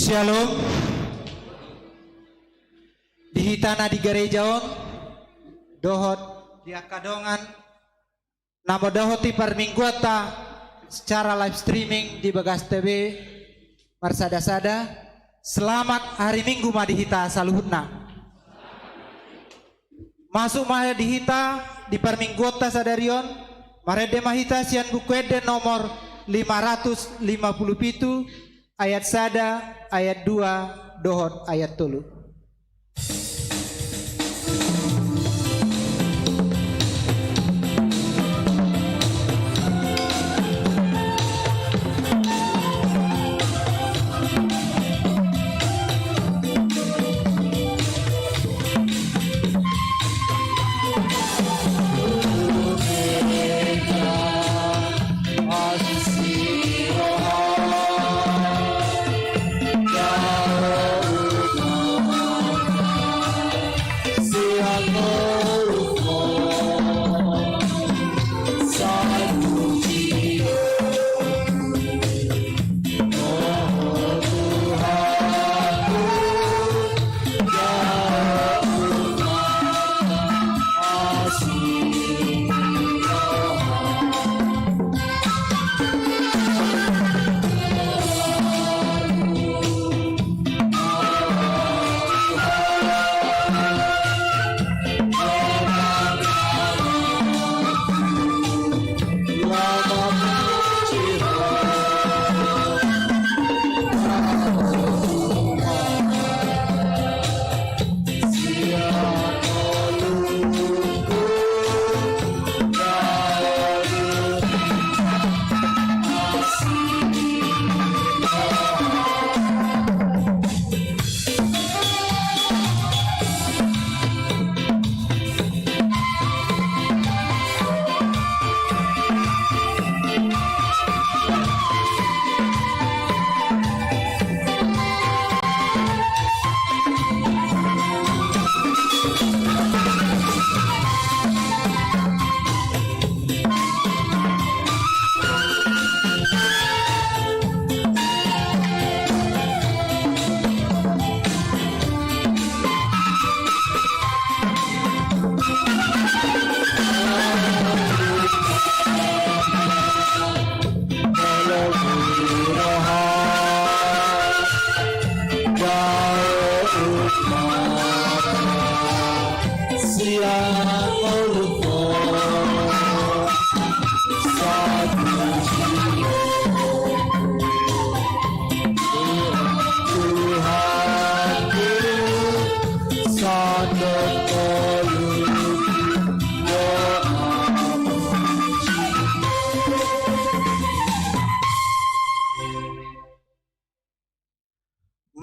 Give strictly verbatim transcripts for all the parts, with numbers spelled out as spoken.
Shalom. Di hita na di gareja on dohot di angka dongan na mandapothon parmingguanta secara live streaming di Bagas T V, marsada-sada, selamat hari Minggu ma di hita saluhutna. Masuk ma di hita di parmingguanta sadari on, marende ma hita sian Buku Ende nomor lima ratus lima puluh pitu, ayat sada, ayat dua, dohot ayat tolu.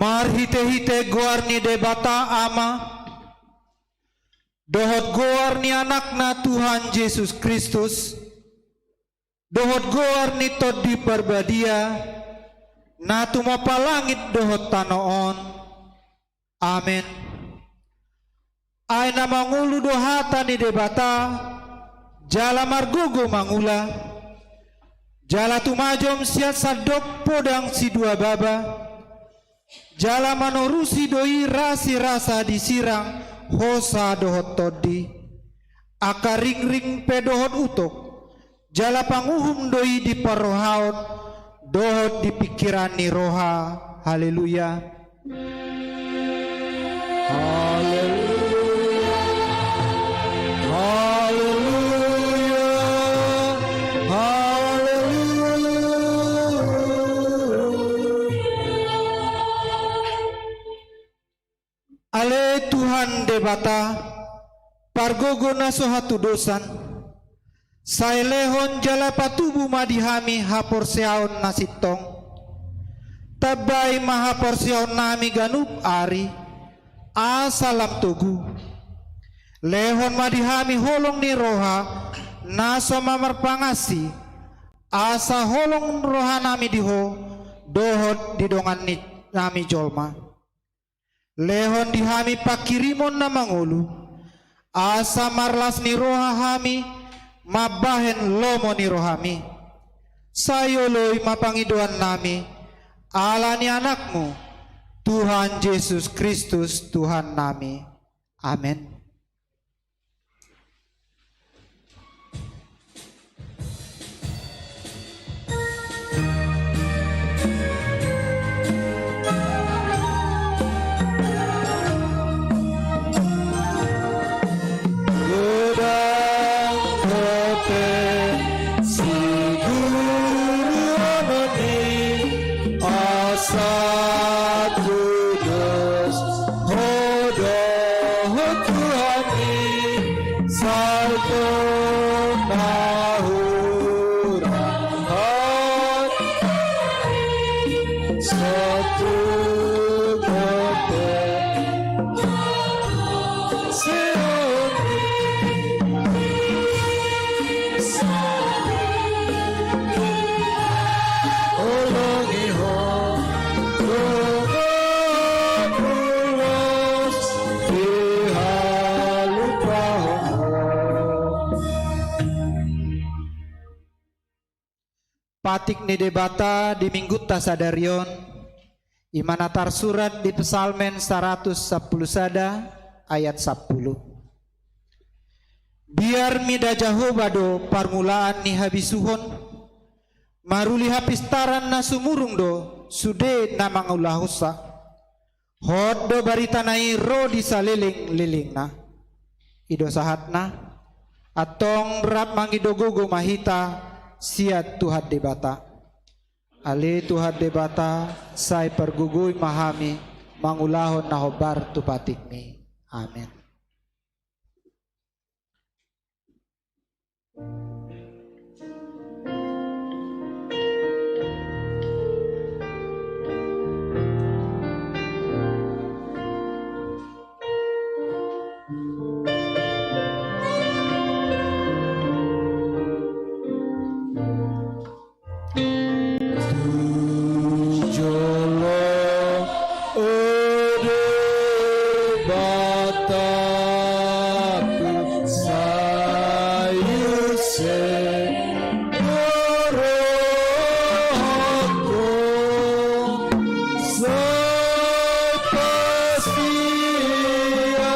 Marhitehite goar ni Debata Ama, dohot goar ni Anakna Tuhan Jesus Kristus, dohot goar ni Tondi Parbadia, na tumompa langit dohot tano on. Amen. Ai na mangolu do hata ni Debata, jala margogo mangula, jala tumajom sian sandok podang siduababa, jala manorusi do i rasirasa di sirang, hosa dohot tondi, angka ringring pe dohot utok, jala panguhum do i di parrohaon dohot di pingkiran ni roha. Haleluya. Haleluya. Haleluya. Haleluya. Ale Tuhan Debata, pargogo na so hatudosan, sai lehon jala patubu ma di hami haporseaon na sintong. Tambai ma haporseaonnami ganup ari, asa lam togu. Lehon ma di hami holong ni roha na so mamarpangansi, asa holong rohanami di Ho dohot di dongan ni nami jolma. Lehon di hami pangkirimon na mangolu, asa marlas ni roha hami mambahen lomo ni rohami. Sai oloi ma pangidoannami, ala ni Anakmu, Tuhan Jesus Kristus, Tuhan nami. Amen. Godang dope siguru anoni, asa tudos ho do Tuhan i, salpu na hurang hot, salpu dope Patik ni Debata di Minggunta sadari on, i ma na tarsurat di Psalmen saratus sampulu sada ayat sampulu. Biar mida Jahowa do parmulaan ni habisuhon, maruli hapistaran na sumurung do sude na mangulahonsa. Hot do baritana i ro di salelenglelengna. I do sahatna, antong rap mangido gogo ma hita sian Tuhan Debata. Ale Tuhan Debata, sai pargogoi ma hami mangulahon na hombar tu patikmi. Amen. Tu jolo, o Debataku, sai use rohangku, sai pasia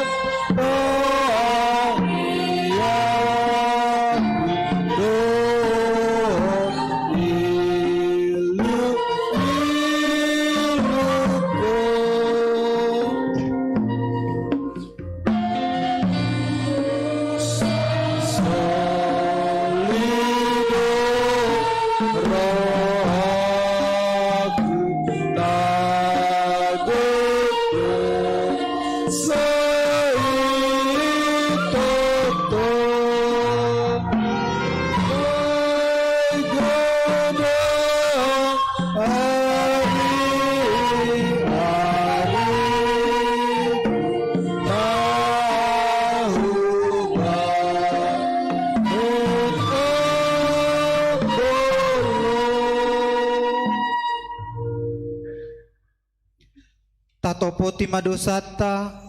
Tatopoti ma dosanta,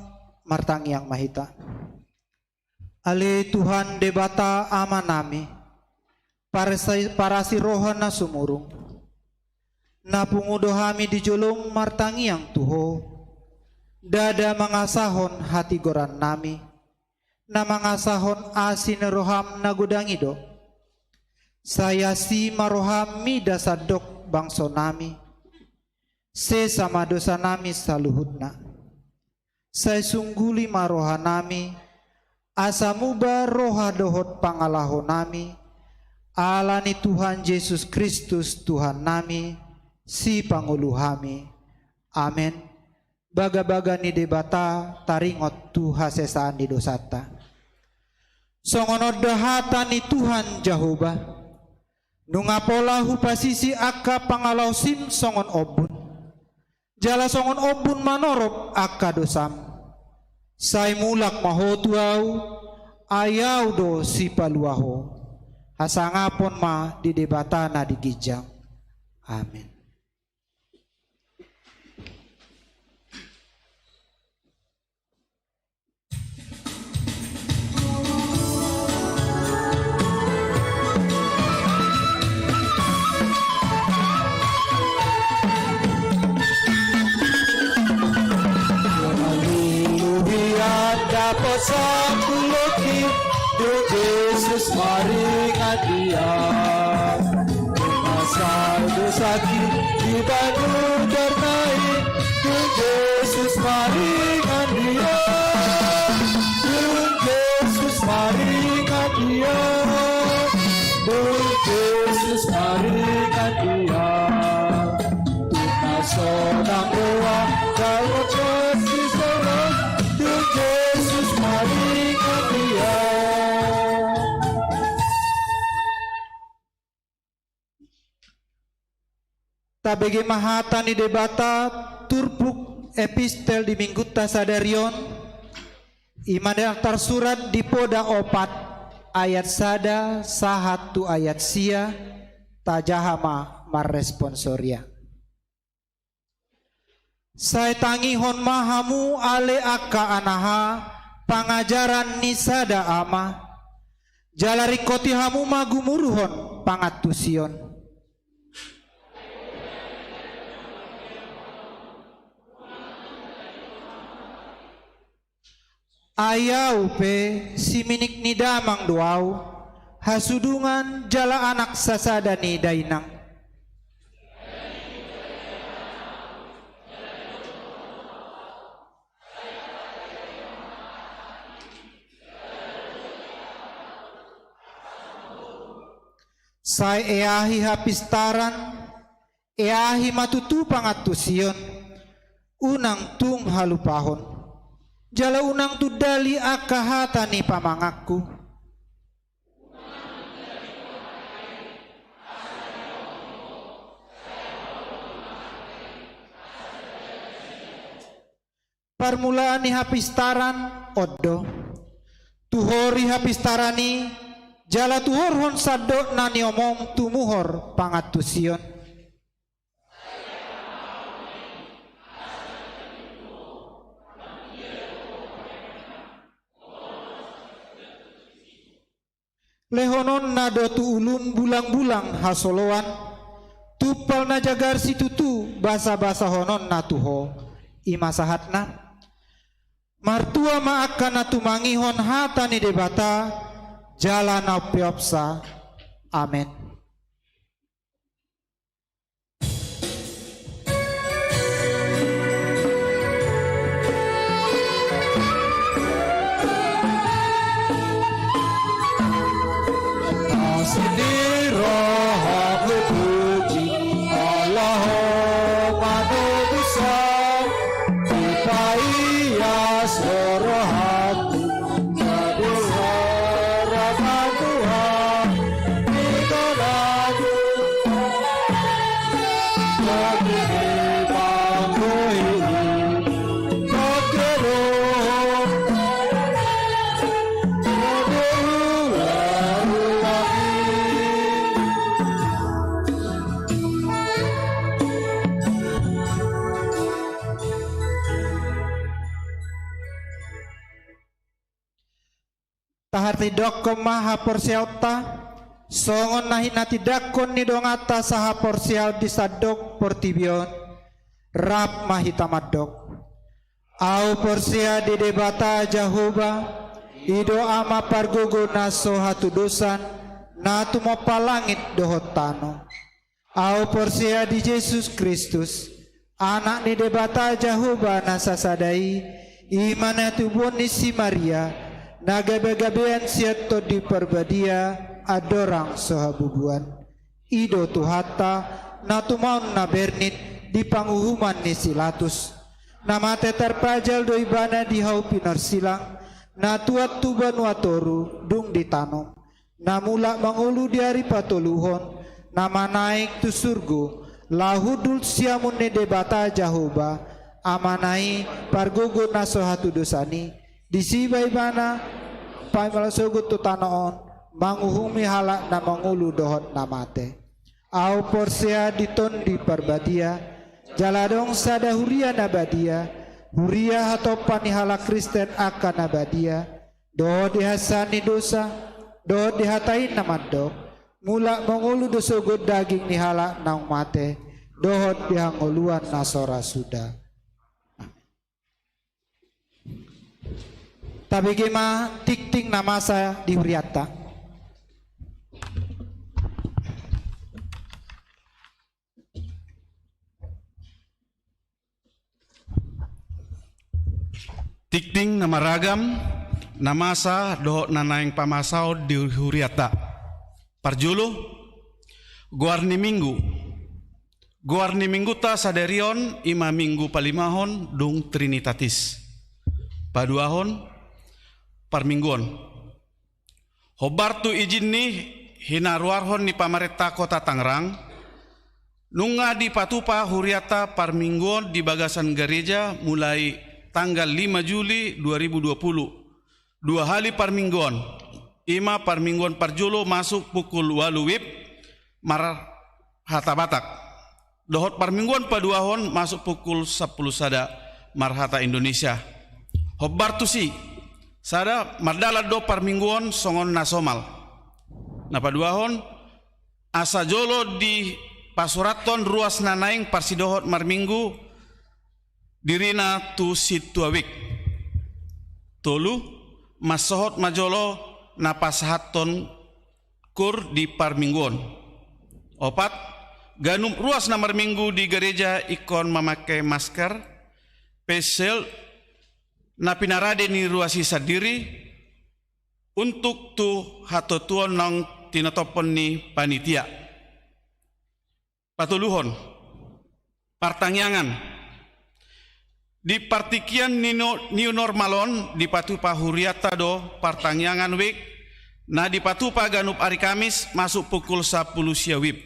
martangiang ma hita. Ale Tuhan Debata Amanami, parasi-, parasi roha na sumurung, na pungu do hami di jolom martangiang tu Ho, ndada mangasahon hatigorannami, na mangasahon asi ni roham na godang i do. Sai asi ma roham mida sandok bangsonami, sesa ma dosanami saluhutna. Sai sungguli ma rohanami, asa muba roha dohot pangalahonami, ala ni Tuhan Jesus Kristus Tuhannami, Sipangolu hami. Amen. Bagabaga ni Debata taringot tu hasesaan ni dosanta. Songon on do hata ni Tuhan Jahowa: Nunga pola hupasisi angka pangalaosim songon ombun, jala songon ombun manorop angka dosam. Sai mulak ma ho tu Ahu, ai Ahu do Sipalua ho. Hasangapon ma di Debata na di ginjang. Amen. Sampulonki, dung Jesus maringan di au. Dung asal dosangki di banua torna i, dung Jesus maringan di au. Dung Jesus maringan di au. Dung Jesus maringan di au. Tung na sonang roha, jalo pasti sonang, dung Jesus maringan di au. Tabege ma hata ni Debata turpuk epistel di Minggunta sadari on, i ma na tarsurat di Poda opat ayat sada sahat tu ayat sia, tajaha ma marresponsoria. Sai tangihon ma hamu ale angka anaha pangajaran ni sada ama, jala ringkoti hamu ma gumuruhon pangantusion. Ai au pe siminik ni damang do au, hasudungan jala anak sasada ni dainang. Sai eahi hapistaran, eahi ma tutu pangantusion, unang tung halupahon. Jala unang tundali angka hata ni pamanganku. Parmulaan ni hapistaran on do. Tuhori hapistaran i, jala tuhorhon sandok na niomom tumuhor pangantusion. Lehononna do tu ulum bulangbulang hasoloan, tumpal na jagar situtu basabasahononna tu ho, i ma sahatna. Martua ma angka na tumangihon hata ni Debata, jala na umpeopsa. Amen. Tahatindanghon ma haporseaonta, songon na hinatindangkon ni donganta sahaporseaon di sandok portibi on, rap ma hita mandok. Au porsea di Debata Jahowa, i do Ama pargogo na so hatudosan, na tumompa langit dohot tano. Au porsea di Jesus Kristus, Anak ni Debata Jahowa na sasada i, i ma na tubuan ni si Maria, na gabegabean sian Tondi Parbadia, andorang so habubuan. I do Tuhanta, na tumaon na bernit di panguhuman ni si Latus. Na mate tarpajal do Ibana di hau pinorsilang, na tuat tu banua toru, dung ditanom. Na mulak mangolu di ari patoluhon, na manaek tu surgo, laho hundul siamun ni Debata Jahowa, Amana i, pargogo na so hatudosan i, disi ma Ibana paima sogot tu tano on, manguhumi halak na mangolu dohot na mate. Au porsea di Tondi Parbadia, jala adong sada huria na badia, huria hatompa ni halak Kristen angka na badia, dohot di hasesaan ni dosa, dohot di hata i na mandok, mulak mangolu do sogot daging ni halak naung mate, dohot di hangoluan na so ra suda. Tabege ma tingting na masa di hurianta. Tingting na maragam, na masa dohot na naeng pamasaon di hurianta. Parjolo, goar ni minggu. Goar ni minggunta sadari on i ma minggu palimahon dung Trinitatis. Paduahon, parmingguon. Hombar tu ijin ni hinaruarhon ni pamarenta Kota Tangerang, nunga dipatupa hurianta parmingguon di bagasan gareja mulai tanggal lima Juli dua ribu dua puluh. Dua hali parmingguon, i ma parmingguon parjolo masuk pukul ualu WIB marhata Batak. Dohot parmingguon paduahon masuk pukul sampulu sada marhata Indonesia. Hombar tusi, sada, mardalan do parmingguon songon na somal. Na paduahon, asa jolo dipasurathon ruas na naeng parsidohot marminggu dirina tu sintua WIB. Tolu, mansohot ma jolo na pasahathon kur di parmingguon. Opat, ganup ruas na marminggu di gareja ingkon mamake masker, face shield, na pinarade ni ruas i sandiri, untuk tu hatotuon naung tinatophon ni panitia. Patoluhon, partangiangan. Di partingkian ni no-, new normal on dipatupa hurianta do partangiangan WIB, na dipatupa ganup ari Kamis masuk pukul sampulu sia WIB.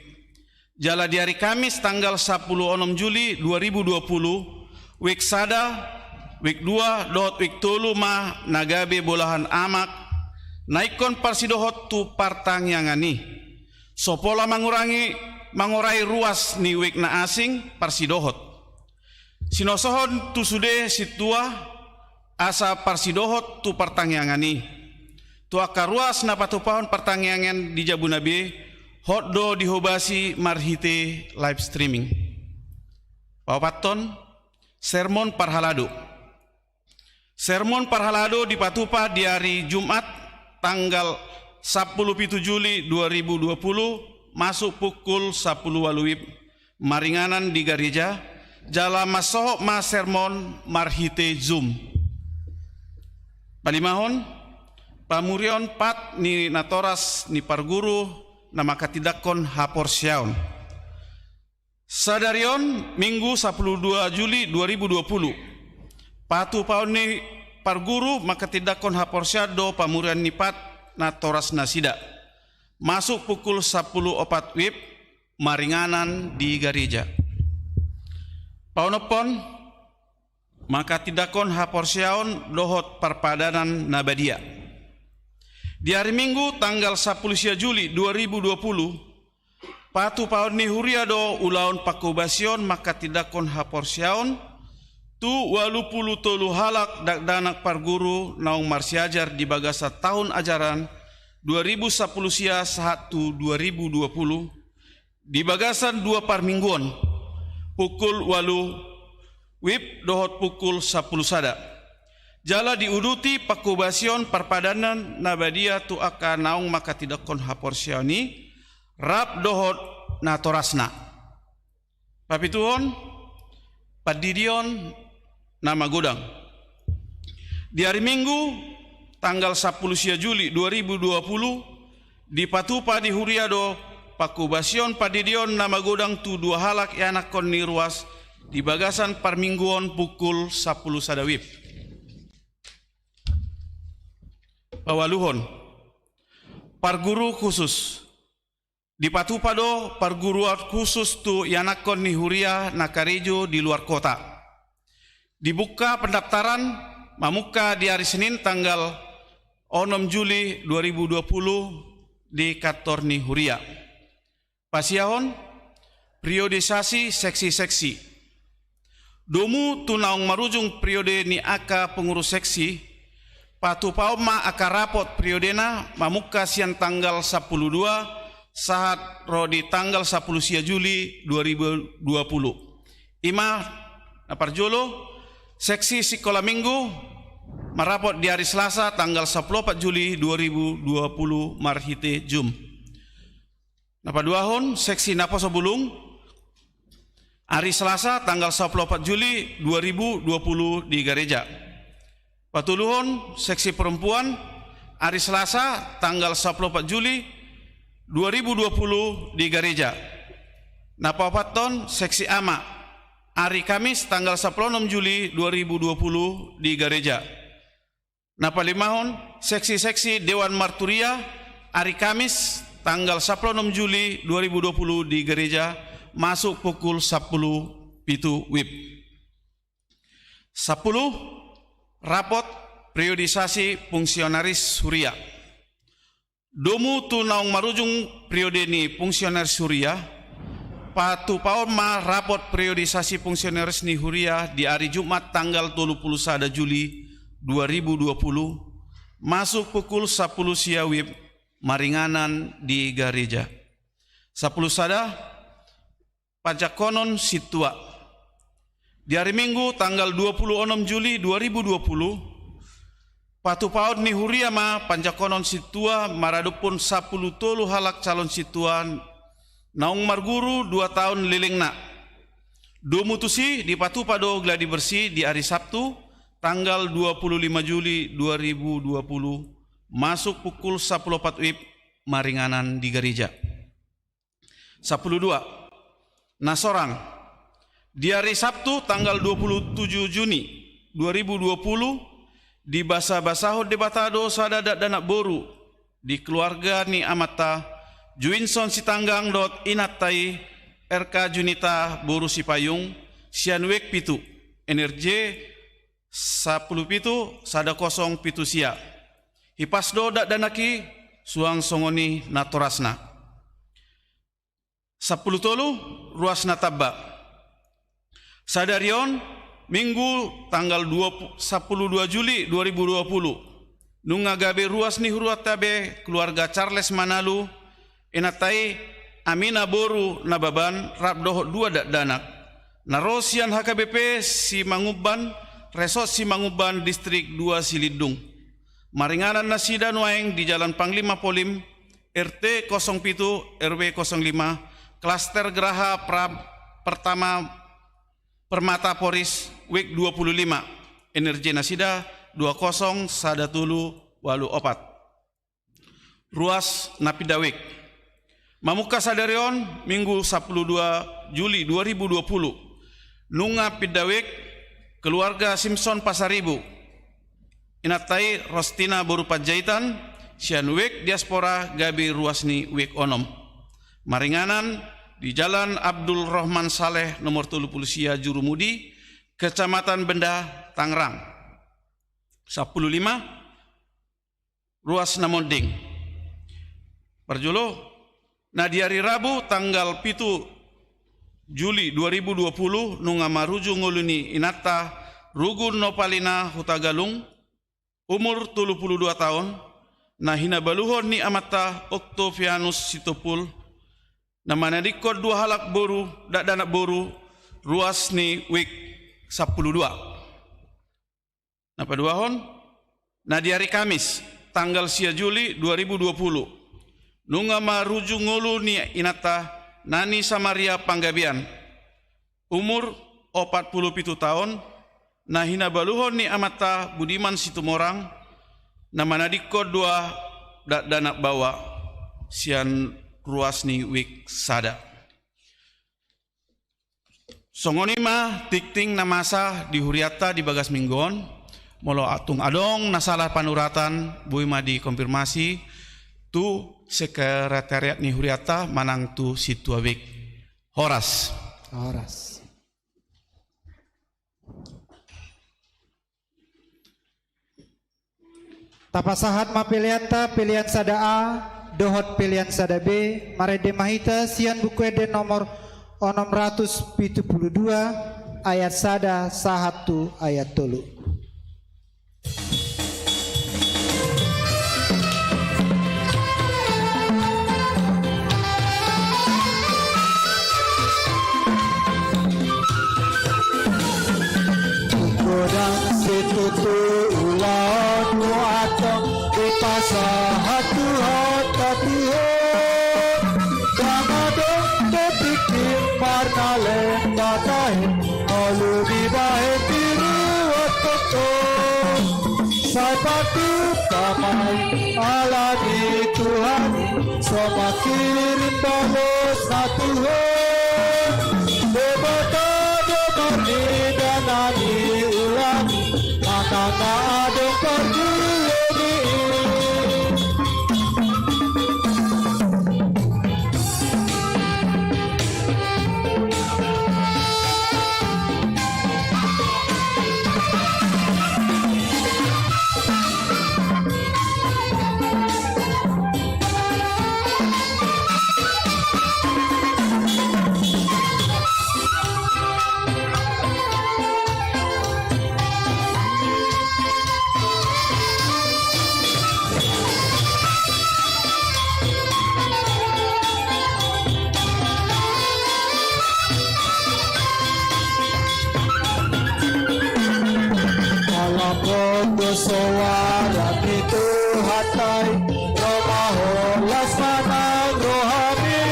Jala di ari Kamis tanggal sampulu onom Juli dua ribu dua puluh, WIB sada, WIB dua, dohot WIB tolu ma na gabe bolahan amak, na ingkon parsidohot tu partangiangan i. So pola mangurangi, mangorai ruas ni WIB na asing parsidohot. Sinosohon tu sude sintua, asa parsidohot tu partangiangan i. Tu angka ruas na patupahon partangiangan di jabuna be, hot do dihobasi marhite live streaming. Paopathon, sermon parhalado. Sermon parhalado dipatupa di ari Jumat, tanggal sampulu pitu Juli dua ribu dua puluh, masuk pukul sampulu ualu WIB, maringanan di gareja, jala mansohot ma sermon marhite Zoom. Palimahon, pamurion pat ni natoras ni parguru na manghatindanghon haporseaon. Sadari on, Minggu sampulu dua Juli dua ribu dua puluh, patupaon ni parguru manghatindanghon haporseaon do pamurion ni pat natoras nasida. Masuk pukul sampulu opat WIB, maringanan di gareja. Paonomhon, manghatindanghon haporseaon dohot parpadanan na badia. Di ari Minggu tanggal sampulu sia Juli dua ribu dua puluh, patupaon ni huria do ulaon panghobasion manghatindanghon haporseaon tu ualu pulu tolu halak dakdanak parguru naung marsiajar di bagasan tahun ajaran dua ribu sampulu sia sahat tu dua ribu dua puluh, di bagasan dua parmingguon, pukul ualu WIB dohot pukul sampulu sada. Jala diuduti panghobasion parpadanan na badia tu angka naung manghatindanghon haporseaon i, rap dohot natorasna. Papituhon, pandidion na magodang. Di ari Minggu, tanggal sampulu sia Juli dua ribu dua puluh, dipatupa di huria do panghobasion pandidion na magodang tu dua halak ianakhon ni ruas di bagasan parmingguon pukul sampulu sada WIB. Paualuhon, parguru khusus. Dipatupa do parguruan khusus tu ianakhon ni huria na karejo di luar kota. Dibuka pendaftaran mamungka di ari Senin tanggal onom Juli dua ribu dua puluh di kantor ni huria. Pasiahon, periodisasi seksi-seksi. Domu tu naung marujung periode ni angka pengurus seksi, patupaon ma angka rapot periodena mamungka sian tanggal sampulu dua sahat ro di tanggal sampulu sia Juli dua ribu dua puluh. I ma na parjolo, seksi sikola minggu, marapot di ari Selasa tanggal sampulu opat Juli dua ribu dua puluh marhite Zoom. Na paduahon, seksi naposo bulung, ari Selasa tanggal sampulu opat Juli dua ribu dua puluh di gareja. Patoluhon, seksi perempuan, ari Selasa tanggal sampulu opat Juli dua ribu dua puluh di gareja. Na paopathon, seksi ama, ari Kamis tanggal sampulu onom Juli dua ribu dua puluh di gareja. Na palimahon, seksi-seksi Dewan Marturia, ari Kamis tanggal sampulu onom Juli dua ribu dua puluh di gareja, masuk pukul sampulu pitu wib. Sampulu, rapot periodisasi fungsionaris huria. Domu tu naung marujung periode ni fungsionaris huria, patupaon ma rapot periodisasi fungsionaris ni huria di ari Jumat tanggal tolu pulu sada Juli dua ribu dua puluh, masuk pukul sampulu sia wib, maringanan di gareja. Sampulu sada, panjangkonon sintua. Di ari Minggu tanggal dua pulu onom Juli dua ribu dua puluh, patupaon ni huria ma panjangkonon sintua maradophon sampulu tolu halak calon sintua naung marguru dua taon lelengna. Domu tusi dipatupa do gladi bersih di ari Sabtu tanggal dua pulu lima Juli dua ribu dua puluh, masuk pukul sampulu opat wib, maringanan di gareja. Sampulu dua. Na sorang. Di ari Sabtu tanggal dua pulu tuju Juni dua ribu dua pulu, dibasabasahon Debata do sada dakdanak boru di keluarga ni amanta Juinson Sitanggang dohot inanta i R K Junita boru Sipayung, sian wik pitu, energi sampulu pitu sada kosong pitu sia. Hipas do dakdanak i, suang songon i natorasna. Sampulu tolu, ruas na tamba. Sadari on, Minggu tanggal dua pu-, sampulu dua Juli dua ribu dua puluh, nunga gabe ruas ni huria tabe keluarga Charles Manalu, inanta i Amina boru Nababan rap dohot dua dakdanak, na ro sian H K B P Simangumban, Resort Simangumban, Distrik dua Silindung. Maringanan nasida nuaeng di Jalan Panglima Polim, R T kosong pitu, R W kosong lima, Klaster Geraha Pra-, Pertama Permata Poris, wik dua pulu lima, energi nasida dua kosong sada tolu walu opat. Ruas na pinda wik. Mamungka sadari on, Minggu sampulu dua Juli dua ribu dua puluh, nunga pinda wik keluarga Simson Pasaribu, inanta i Rostina boru Panjaitan, sian wik diaspora gabe ruas ni wik onom. Maringanan di Jalan Abdul Rohman Saleh nomor tolu pulu sia Jurumudi, Kecamatan Benda, Tangerang. Sampulu lima, ruas na monding. Parjolo, na di ari Rabu tanggal pitu Juli dua ribu dua puluh, nunga marujung ngolu ni inanta Rugun Nopalina Hutagalung, umur tolu pulu dua taon, na hinabaluhon ni amanta Octavianus Sitompul, na manadingkon dua halak boru, dakdanak boru, ruas ni wik sampulu dua. Na paduahon, na di ari Kamis, tanggal sia Juli dua ribu dua puluh, nunga marujung ngolu ni inanta Nani Samaria Panggabean, umur opat pulu pitu taon, na hinabaluhon ni amanta Budiman Situmorang, na manadingkon dua dakdanak baoa, sian ruas ni wik sada. Songon i ma tingting na masa di hurianta di bagas minggu on. Molo tung adong na salah panuratan, boi ma dikonfirmasi tu sekretariat ni hurianta manang tu sintua wik. Horas. Horas. Tapasahat ma peleanta, pelean sada A dohot pelean sada B, marende ma hita sian Buku Ende nomor onom ratus pitu pulu dua, ayat sada sahat tu ayat tolu. Godang situtu ulang Sai patut damai ala ni Tuhan i, so mangkirim balos na tu ho. Debata do marnida na niula ni, manang na adong parjuo ni i. Ala pondo soara ni Tuhanta i, ro ma holas manang rohami.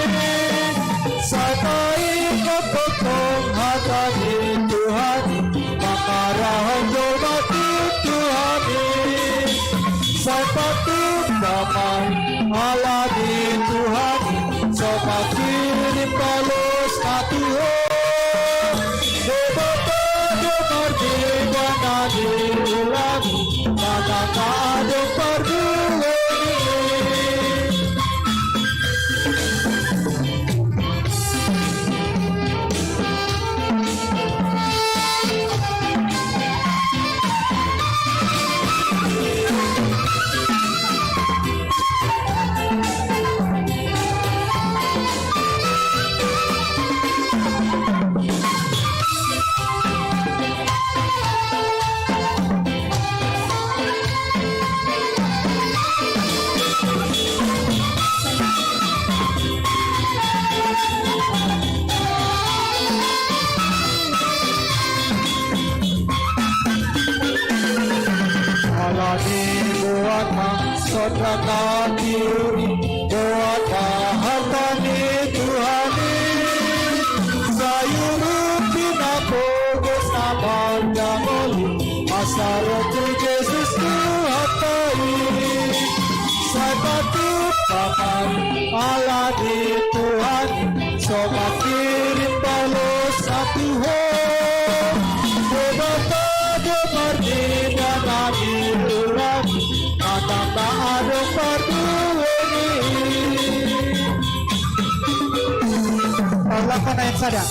Sai paingot tongtong hata ni Tuhan i, mangarahon jolma tu Tuhan i. Sai patut damai ala ni Tuhan i, so mangkirim balos na tu ho. Debata do marnida na niula ni, manang na adong parjuo ni i. Ala ni boan na sonang na tiur i, boan na hata ni Tuhan i. Sai uruk i na pogos na mandangoli, mansai ro tu Jesus Tuhanta i. Sai patut damai ala ni Tuhan i, so mangkirim balos na tu ho. Debata do marnida na niula ni, manang na adong parjuo ni i. Paulangkon ayat sada.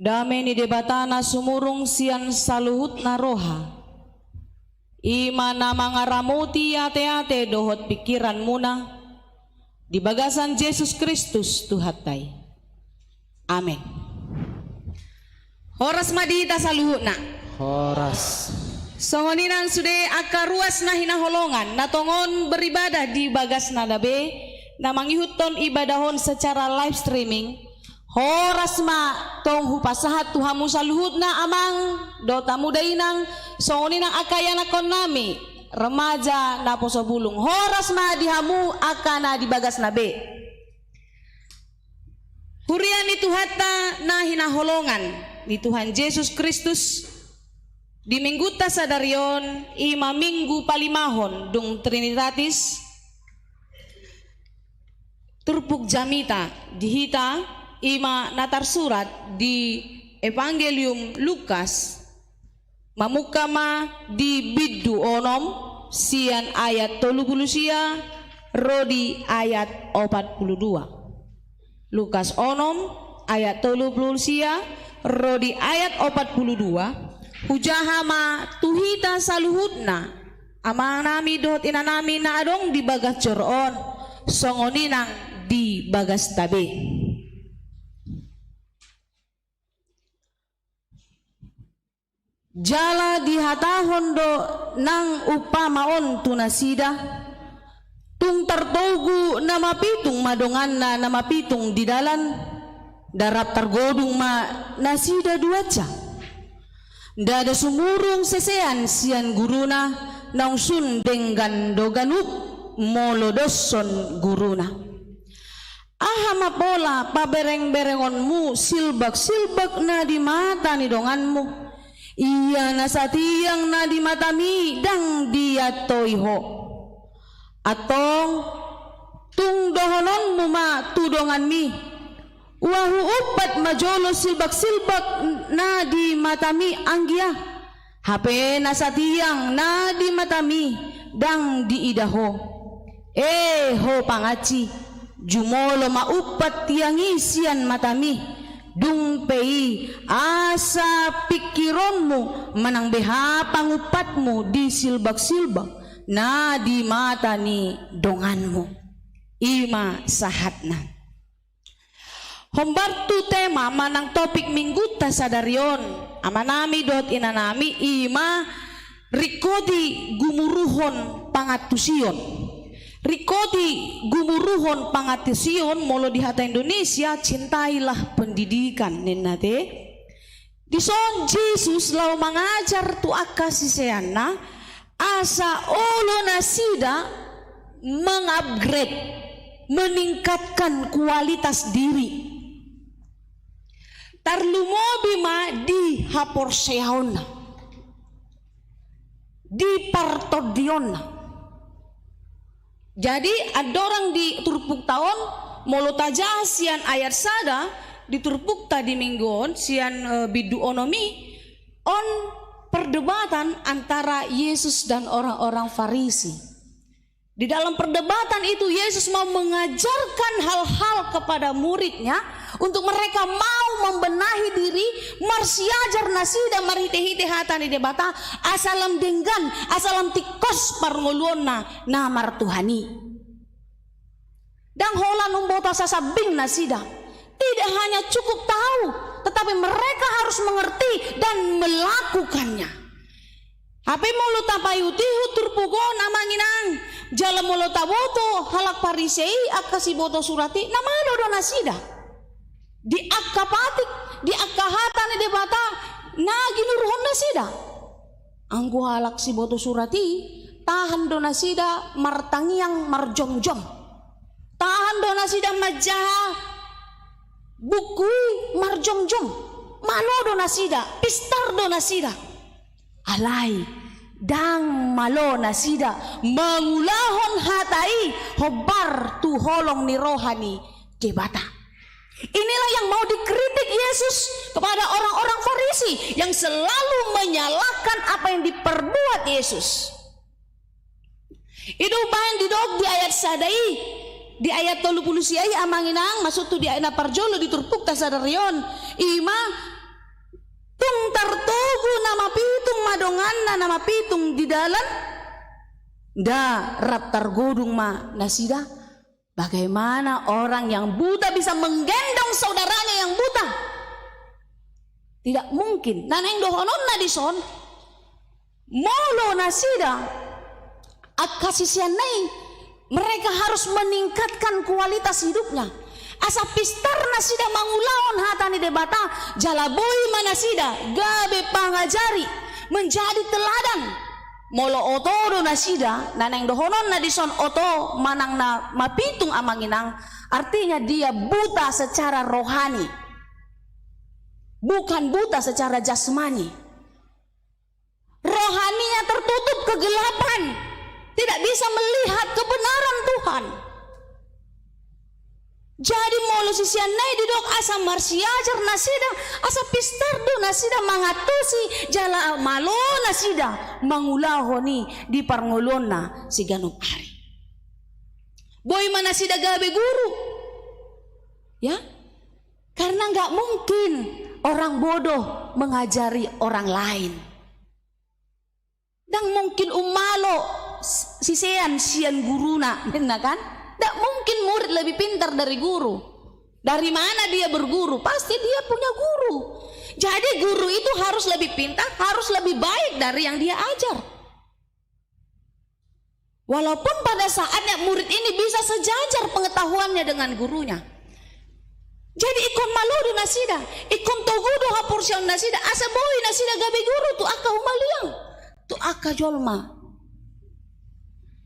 Dame ni Debata na sumurung sian saluhutna roha, i ma na mangaramoti ateate dohot pingkiranmuna di bagasan Jesus Kristus Tuhanta i. Amen. Horas ma di hita saluhutna. Horas. Songon i nang sude angka ruas na hinaholongan na tongon beribadah di bagasna be, na mangihuthon ibadah on secara live streaming. Horas ma tong hupasahat tu hamu saluhutna amang dohot hamu dainang, songon i nang angka ianakkonnami remaja naposo bulung. Horas ma di hamu angka na di bagasna be. Huria ni Tuhanta na hinaholongan ni Tuhan Jesus Kristus, di Minggunta sadari on, i ma Minggu palimahon dung Trinitatis, turpuk jamita di hita i ma na tarsurat di Evangelium Lukas, mamungka ma di bindu onom, sian ayat tolu pulu sia ro di ayat opat pulu dua. Lukas onom ayat tolu pulu sia ro di ayat opat pulu dua. Hujaha ma tu hita saluhutna, amanami dohot inanami na adong di bagas joro on, songon i nang di bagasta be. Jala dihatahon do nang umpama on tu nasida: Tung tartogu na mapitung ma donganna na mapitung di dalan, nda rap targodung ma nasida duansa. Ndada sumurung sesean sian guruna, naung sun denggan do ganup molo doshon guruna. Aha ma pola paberengberengonmu silbaksilbak na di mata ni donganmu, ia na satiang na di matami ndang diantoi ho? Antong, tung dohononmu ma tu donganmi: Ua huumpat ma jolo silbaksilbak na di matami anggia, hape na satiang na di matami ndang diida ho. E ho pangansi, jumolo ma umpat tiang i sian matami, dung pe i asa pingkironmu manang beha pangumpatmu di silbaksilbak na di mata ni donganmu. I ma sahatna. Hombar tu tema manang topik Minggunta sadari on, amanami dohot inanami, i ma ringkoti gumuruhon pangantusion. Ringkoti gumuruhon pangantusion, molo di hata Indonesia, cintailah pendidikan, ninna te. Dison Jesus laho mangajar tu angka siseanna, asa olo nasida mengupgrade, meningkatkan kualitas diri. Tarlumobi ma di haporseaonna, di partondionna. Jadi, andorang di turpukta on, molo tajaha sian ayat sada, di turpukta di minggu on, sian, eh, bindu onom i, on perdebatan antara Yesus dan orang-orang Farisi. Di dalam perdebatan itu, Yesus mau mengajarkan hal-hal kepada muridnya untuk mereka mau membenahi diri, marsiajar nasida marhitehite hata ni Debata, asa lam denggan, asa lam tingkos parngoluonna na martuhan i. Ndang holan umboto sasambing nasida. Tidak hanya cukup tahu, tetapi mereka harus mengerti dan melakukannya. Hape molo tapaihutihut turpuk on, amang inang, jala molo taboto halak Parisei, angka siboto surat i, na malo do nasida. Di angka patik, di angka hata ni Debata na ginuruhon nasida. Anggo halak siboto surat i, tahan do nasida martangiang marjomjom. Tahan do nasida manjaha buku i marjomjom. Malo do nasida, pistar do nasida. Alai, ndang malo nasida mangulahon hata i hombar tu holong ni roha ni Debata. Inilah yang mau dikritik Yesus kepada orang-orang Farisi yang selalu menyalahkan apa yang diperbuat Yesus. I do umbahen didok di ayat sada i, di ayat tolu pulu sia i, amang inang, maksudhu di ayat na parjolo di turpukta sadari on, i ma: Tung tartogu na mapitung ma donganna na mapitung di dalan, nda rap targodung ma nasida? Bagaimana orang yang buta bisa menggendong saudaranya yang buta? Tidak mungkin. Na naeng dohononna dison, molo nasida angka siseanna i, mereka harus meningkatkan kualitas hidupnya. Asa pistar nasida mangulahon hata ni Debata, jala boi ma nasida gabe pangajari, menjadi teladan, Molo oto do nasida, na naeng dohononna dison oto manang na mapitung, amang inang, artinya dia buta secara rohani. Bukan buta secara jasmani. Rohaninya tertutup kegelapan, tidak bisa melihat kebenaran Tuhan. Jadi molo sisean na i didok asa marsiajar nasida, asa pistar do nasida mangantusi jala malo nasida mangulahon i di parngoluonna siganup ari. Boi ma nasida gabe guru. Ya? Karena nggak mungkin orang bodoh mengajari orang lain. Ndang mungkin ummalo s-, sisean sian guruna, ninna kan? Ndak mungkin murid lebih pintar dari guru. Dari mana dia berguru? Pasti dia punya guru. Jadi guru itu harus lebih pintar, harus lebih baik dari yang dia ajar. Walaupun pada saatnya murid ini bisa sejajar pengetahuannya dengan gurunya. Jadi ingkon malo do nasida, ingkon togu do haporseaon nasida, asa boi nasida gabe guru tu angka humaliang, tu angka jolma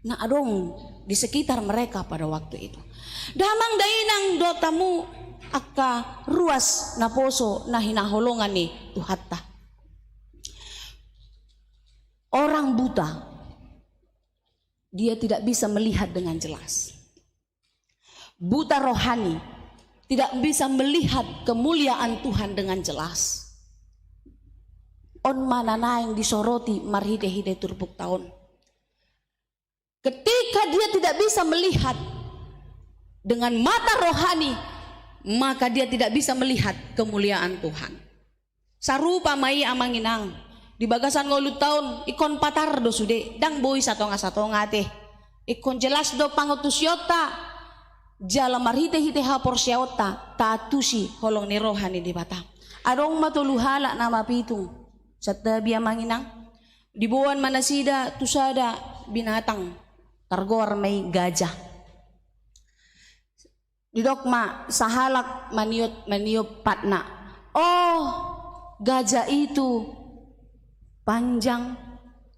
na adong di sekitar mereka pada waktu itu. Damang dainang dohot hamu angka ruas naposo na hinaholongan ni Tuhanta. Orang buta, dia tidak bisa melihat dengan jelas. Buta rohani, tidak bisa melihat kemuliaan Tuhan dengan jelas. On ma na naeng disoroti marhite-hite turpukta on. Ketika dia tidak bisa melihat dengan mata rohani, maka dia tidak bisa melihat kemuliaan Tuhan. Sarupa ma i, amang inang, di bagasan ngolunta on ingkon patar do sude, ndang boi satonga-satonga ate. Ingkon jelas do pangantusionta, jala marhite-hite haporseaonta taantusi holong ni roha ni Debata. Adong ma tolu halak na mapitung, santabi, amang inang, diboan ma nasida tu sada binatang, targoar ma i gajah. Didok ma sahalak maniop, maniop patna, "Oh, gajah itu panjang,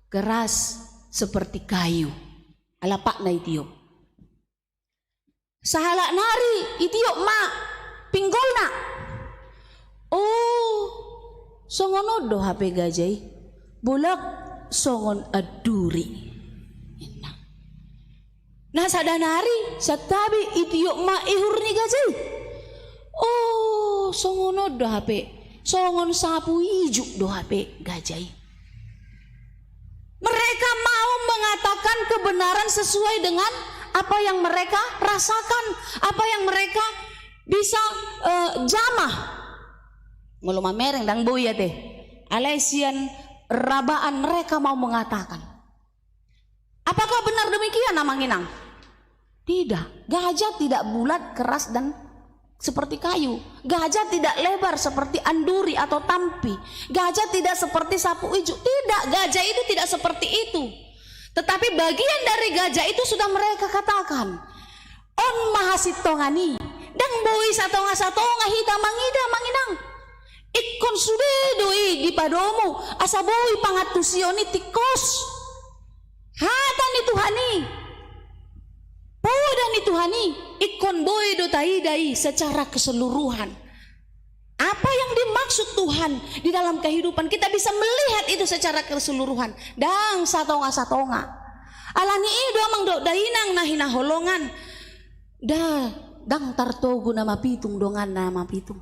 keras seperti kayu." Ala patna itiop. Sahalak nari itiop ma pinggolna. "Oh, songon on do hape gajah i, bolak songon anduri," ninna. Na sada nari santabi itiop ma ihur ni gajah i. "Oh, songon on do hape, songon sapu ijuk do hape gajah i." Mereka mau mengatakan kebenaran sesuai dengan apa yang mereka rasakan, apa yang mereka bisa, eh, jamah. Molo mamereng ndang boi ate. Alai sian rabaan mereka mau mengatakan. Apakah benar demikian, amang inang? Tidak. Gajah tidak bulat, keras, dan seperti kayu. Gajah tidak lebar seperti anduri atau tampi. Gajah tidak seperti sapu ijuk. Tidak, gajah itu tidak seperti itu. Tetapi bagian dari gajah itu sudah mereka katakan. On ma hasintongan i. Ndang boi satonga-satonga hita mangida, amang inang. Ingkon sude do i dipadomu, asa boi pangantusion i tingkos. Hata ni Tuhan i, poda ni Tuhan i, ingkon boi do taida i secara keseluruhan. Apa yang dimaksud Tuhan di dalam kehidupan, kita bisa melihat itu secara keseluruhan. Ndang satonga-satonga. Alani i do, amang dohot dainang na hinaholongan, nda, ndang tartogu na mapitung dongan na mapitung.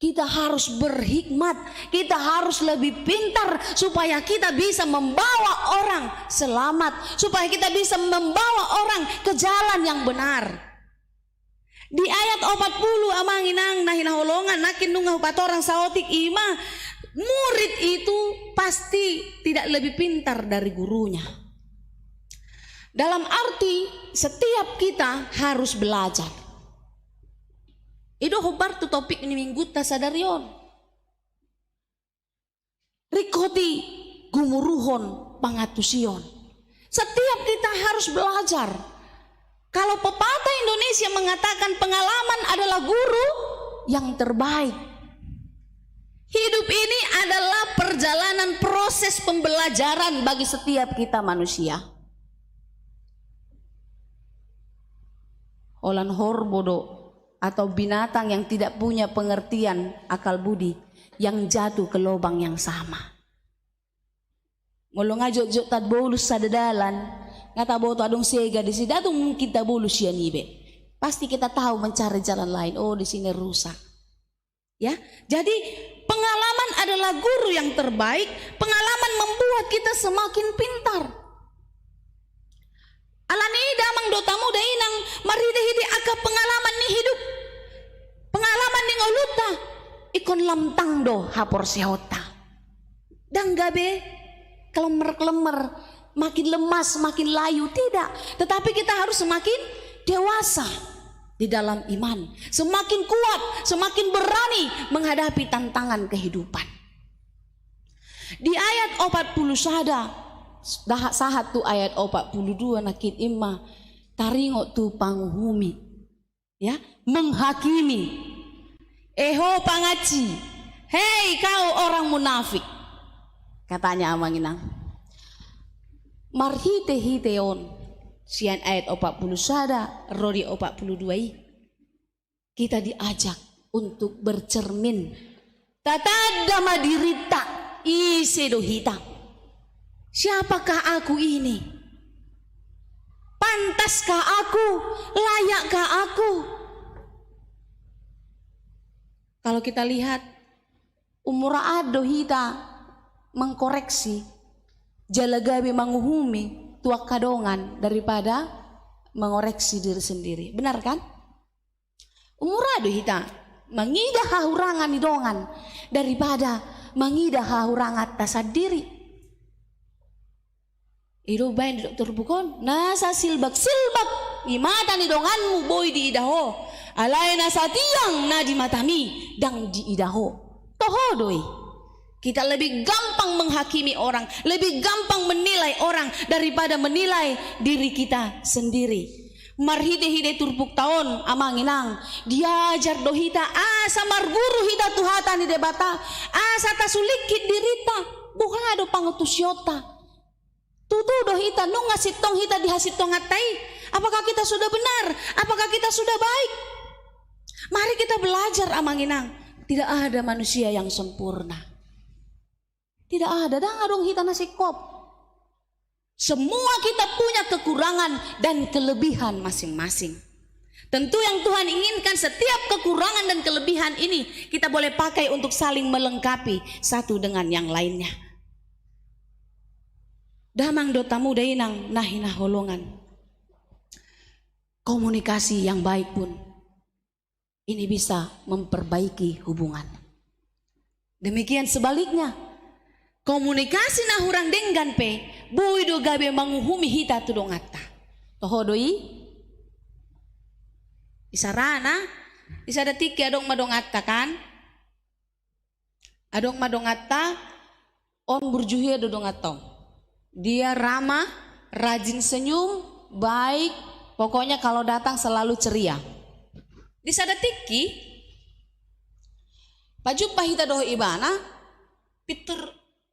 Kita harus berhikmat, kita harus lebih pintar supaya kita bisa membawa orang selamat, supaya kita bisa membawa orang ke jalan yang benar. Di ayat opat puluh, amang inang na hinaholongan, nangkin nunga hupatorang saotik, i ma, murid itu pasti tidak lebih pintar dari gurunya. Dalam arti, setiap kita harus belajar. I do hombar tu topik ni minggunta sadari on. Ringkot i gumuruhon pangantusion. Setiap kita harus belajar. Kalau pepatah Indonesia mengatakan pengalaman adalah guru yang terbaik. Hidup ini adalah perjalanan proses pembelajaran bagi setiap kita manusia. Holan horbo do atau binatang yang tidak punya pengertian akal budi yang jatuh ke lubang yang sama. Molo nga jotjot tabolus sada dalan, nga taboto adong sega di sini, adong mungkin tabolus sian i be. Pasti kita tahu mencari jalan lain. Oh, di sini rusak. Ya, jadi pengalaman adalah guru yang terbaik. Pengalaman membuat kita semakin pintar. Alani i damang dohot hamu da inang, marhitehite angka pengalaman ni hidup, pengalaman ni ngolunta, ingkon lamtang do haporseaonta. Ndang gabe klemer-klemer, makin lemas, makin layu, tidak. Tetapi kita harus semakin dewasa di dalam iman, semakin kuat, semakin berani menghadapi tantangan kehidupan. Di ayat opat pulu sada, daha-, sahat tu ayat opat pulu dua nangkin i ma taringot tu panguhumi. Ya, menghakimi. Eh ho pangansi, hei kau orang munafik. Katanya amang inang. Marhitehite on, sian ayat opat pulu sada ro di opat pulu dua i, kita diajak untuk bercermin. Tatanda ma dirinta, ise do hita? Siapakah aku ini? Pantaskah aku? Layakkah aku? Kalau kita lihat, umuraan do hita mengkoreksi, jala gabe manguhumi tu angka dongan daripada mengoreksi diri sendiri. Benar kan? Umuraan do hita mangida hahurangan ni dongan daripada mangida hahuranganta sandiri. I do umbahen didok turpuk on, nasa silbak-silbak i mata ni donganmu boi diida ho, alai nasa tiang na di matami ndang diida ho. Toho do i. Kita lebih gampang menghakimi orang, lebih gampang menilai orang daripada menilai diri kita sendiri. Marhitehite turpukta on, amang inang, diajar do hita asa marguru hita tu hata ni Debata, asa tasulingkit dirinta, boha do pangantusionta. Tutu do hita, nunga sintong hita di hasintonganta i. Apakah kita sudah benar? Apakah kita sudah baik? Mari kita belajar, amang inang. Tidak ada manusia yang sempurna. Tidak ada, ndang adong hita na singkop. Semua kita punya kekurangan dan kelebihan masing-masing. Tentu yang Tuhan inginkan, setiap kekurangan dan kelebihan ini kita boleh pakai untuk saling melengkapi satu dengan yang lainnya. Damang dohot hamu da inang na hinaholongan, komunikasi yang baik pun ini bisa memperbaiki hubungan. Demikian sebaliknya, komunikasi na hurang denggan pe boi do gabe manguhumi hita tu donganta. Toho do i? Isarana, di sada tingki adong ma donganta kan? Adong ma donganta, on burju hia do donganta on. Dia ramah, rajin senyum, baik, pokoknya kalau datang selalu ceria. Di sada tingki, pajumpa hita dohot ibana, pintor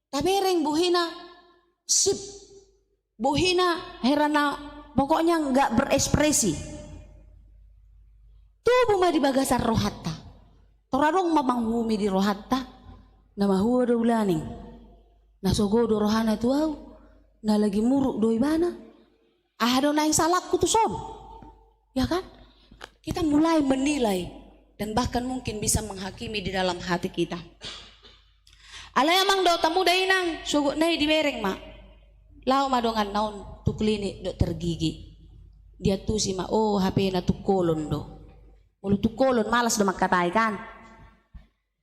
tabereng bohina, sip. Bohina heran na, pokoknya nggak berekspresi. Tubu ma di bagasan rohanta. Tor adong ma manguhumi di rohanta, na mahua do ulaning. Na sogo do rohana tu au, na lagi muruk do ibana. Aha do naeng salangku tu son? Ya kan? Kita mulai menilai dan bahkan mungkin bisa menghakimi di dalam hati kita. Alai amang dohot hamu da inang, sogot nai dibereng ma. Laho ma donganna on tu klinik dokter gigi. Diantusi ma, oh, hapena tungkolon do. Molo tungkolon, malas do mangkatai kan?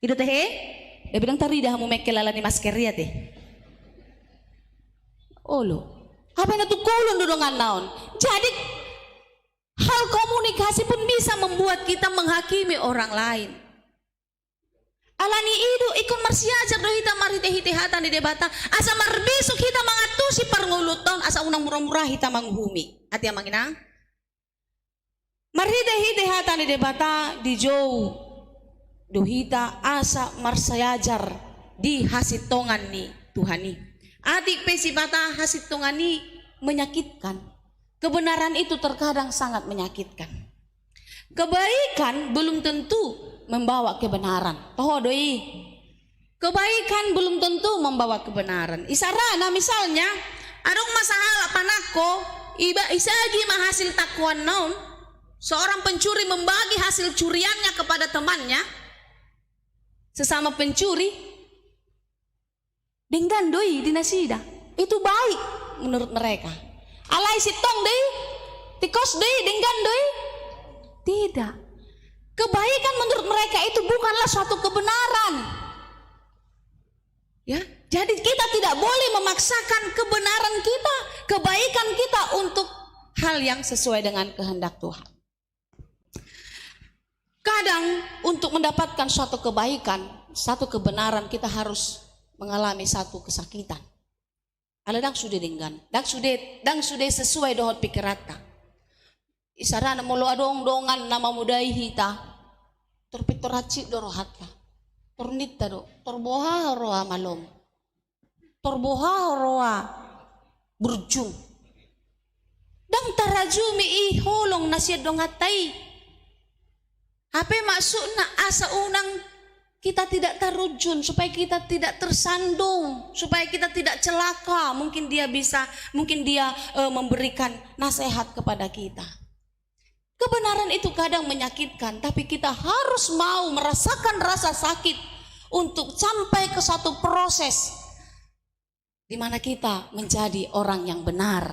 I do tehe? Ndang tarida hamu mengkel alani masker i ate. Olo. Hapena tungkolon do donganna on. Jadi, hal komunikasi pun bisa membuat kita menghakimi orang lain. Alani i do ingkon marsiajar do hita marhitehite hata ni Debata, asa marbisuk hita mangantusi parngoluanta on, asa unang muramura hita manguhumi. Ate amang inang? Marhitehite hata ni Debata dijou do hita asa marsiajar di hasintongan ni Tuhan i. Atik pe sipata hasintongan i menyakitkan. Kebenaran itu terkadang sangat menyakitkan. Kebaikan belum tentu membawa kebenaran. Toho do i. Kebaikan belum tentu membawa kebenaran. Isarana misalnya, adong ma sahalak panangko, iba isagi ma hasil tangkoanna on, seorang pencuri membagi hasil curiannya kepada temannya, sesama pencuri, denggan do i di nasida. Itu baik menurut mereka. Alai sintong do i, tingkos do i, denggan do i? Tidak. Kebaikan menurut mereka itu bukanlah suatu kebenaran. Ya, jadi kita tidak boleh memaksakan kebenaran kita, kebaikan kita untuk hal yang sesuai dengan kehendak Tuhan. Kadang untuk mendapatkan suatu kebaikan, satu kebenaran, kita harus mengalami satu kesakitan. Ala ndang sude denggan, ndang sude, ndang sude sesuai dohot pikiranta. Isarana molo adong dongan na mamodai hita, tor pintor hansit do rohanta. Tor ninta do, tor boha roha malom. Tor boha roha burju. Ndang tarajumi i holong na sian donganta i. Hape maksudna asa unang kita tidak tarujun, supaya kita tidak tersandung, supaya kita tidak celaka. Mungkin dia bisa, mungkin dia, eh, memberikan nasihat kepada kita. Kebenaran itu kadang menyakitkan, tapi kita harus mau merasakan rasa sakit untuk sampai ke satu proses di mana kita menjadi orang yang benar.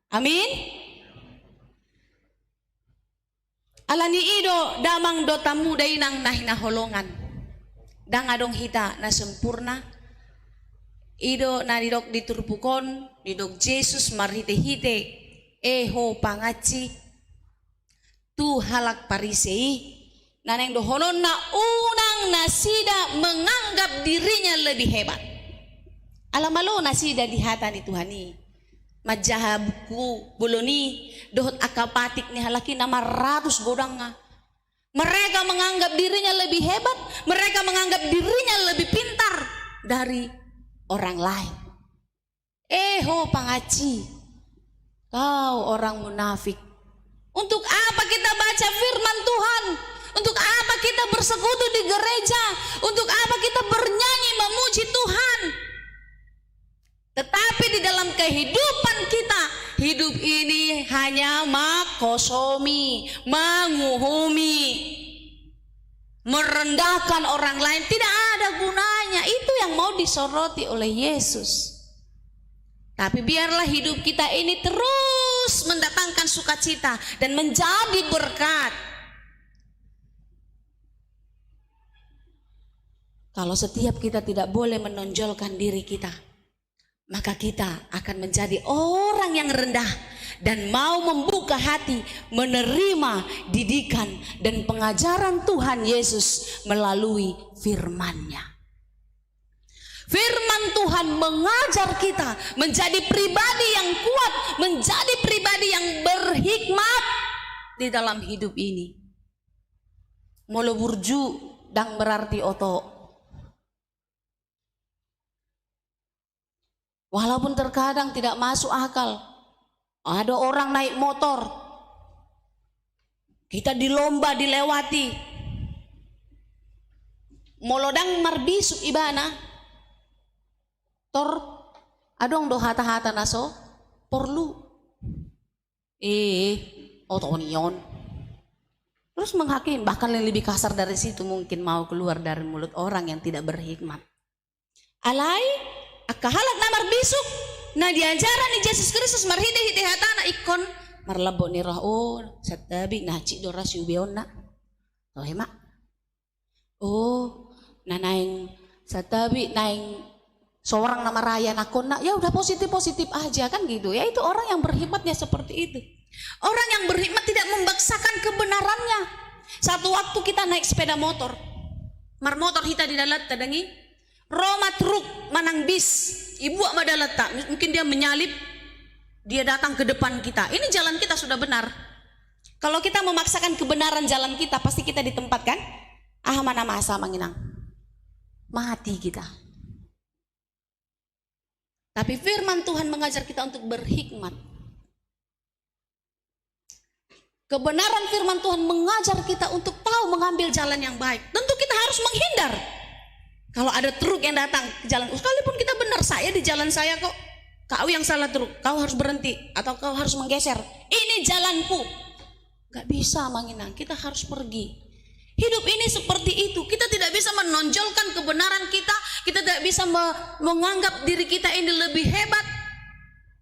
Amin. Alani i do damang dohot hamu dainang na hinaholongan. Ndang adong hita na sempurna. I do na nidok di turpuk on, nidok Jesus marhite-hite, e ho pangansi, tu halak Parise i, na naeng dohononna unang nasida menganggap dirinya lebih hebat. Ala malo nasida di hata ni Tuhan i. Manjaha buku bolon i dohot angka patik ni halak i na maratus godangna. Mereka menganggap dirinya lebih hebat, mereka menganggap dirinya lebih pintar dari orang lain. E ho pangansi, kau orang munafik. Untuk apa kita baca firman Tuhan? Untuk apa kita bersekutu di gereja? Untuk apa kita bernyanyi memuji Tuhan? Tetapi di dalam kehidupan kita, hidup ini hanya mangkosomi, manguhumi, merendahkan orang lain, tidak ada gunanya. Itu yang mau disoroti oleh Yesus. Tapi biarlah hidup kita ini terus mendatangkan sukacita dan menjadi berkat. Kalau setiap kita tidak boleh menonjolkan diri kita, maka kita akan menjadi orang yang rendah dan mau membuka hati menerima didikan dan pengajaran Tuhan Yesus melalui firman-Nya. Firman Tuhan mengajar kita menjadi pribadi yang kuat, menjadi pribadi yang berhikmat di dalam hidup ini. Molo burju ndang berarti oto. Walaupun terkadang tidak masuk akal. Ada orang naik motor. Kita di lomba dilewati. Molo ndang marbisuk ibana. Tor adong do hata-hata na so porlu. Eh, oto ni on. Terus menghakimi, bahkan yang lebih kasar dari situ mungkin mau keluar dari mulut orang yang tidak berhikmat. Alai, angka halak na marbisuk, na diajaran ni Jesus Kristus marhite-hite hatana ingkon marlambok ni roha, oh, santabi, na hansit do ra siubeonna. Toe ma. Oh, na naeng santabi, naeng sorang na maraya anakonna, ya udah positif-positif aja kan gitu. Ya itu orang yang berhikmatnya seperti itu. Orang yang berhikmat tidak memaksakan kebenarannya. Satu waktu kita naik sepeda motor. Marmotor hita di dalan tadang i. Ro ma truk manang bis, ibuat ma dalanta, mungkin dia menyalip, dia datang ke depan kita. Ini jalan kita sudah benar. Kalau kita memaksakan kebenaran jalan kita, pasti kita di tempat kan? Aha ma na masa, Amang Inang? Mati kita. Tapi firman Tuhan mengajar kita untuk berhikmat. Kebenaran firman Tuhan mengajar kita untuk tahu mengambil jalan yang baik. Tentu kita harus menghindar. Kalau ada truk yang datang ke jalan, sekalipun kita benar, "Saya di jalan saya kok. Kau yang salah truk, kau harus berhenti atau kau harus menggeser. Ini jalanku." Gak bisa, Amang Inang, kita harus pergi. Hidup ini seperti itu. Kita tidak bisa menonjolkan kebenaran kita, kita tidak bisa me-, menganggap diri kita ini lebih hebat.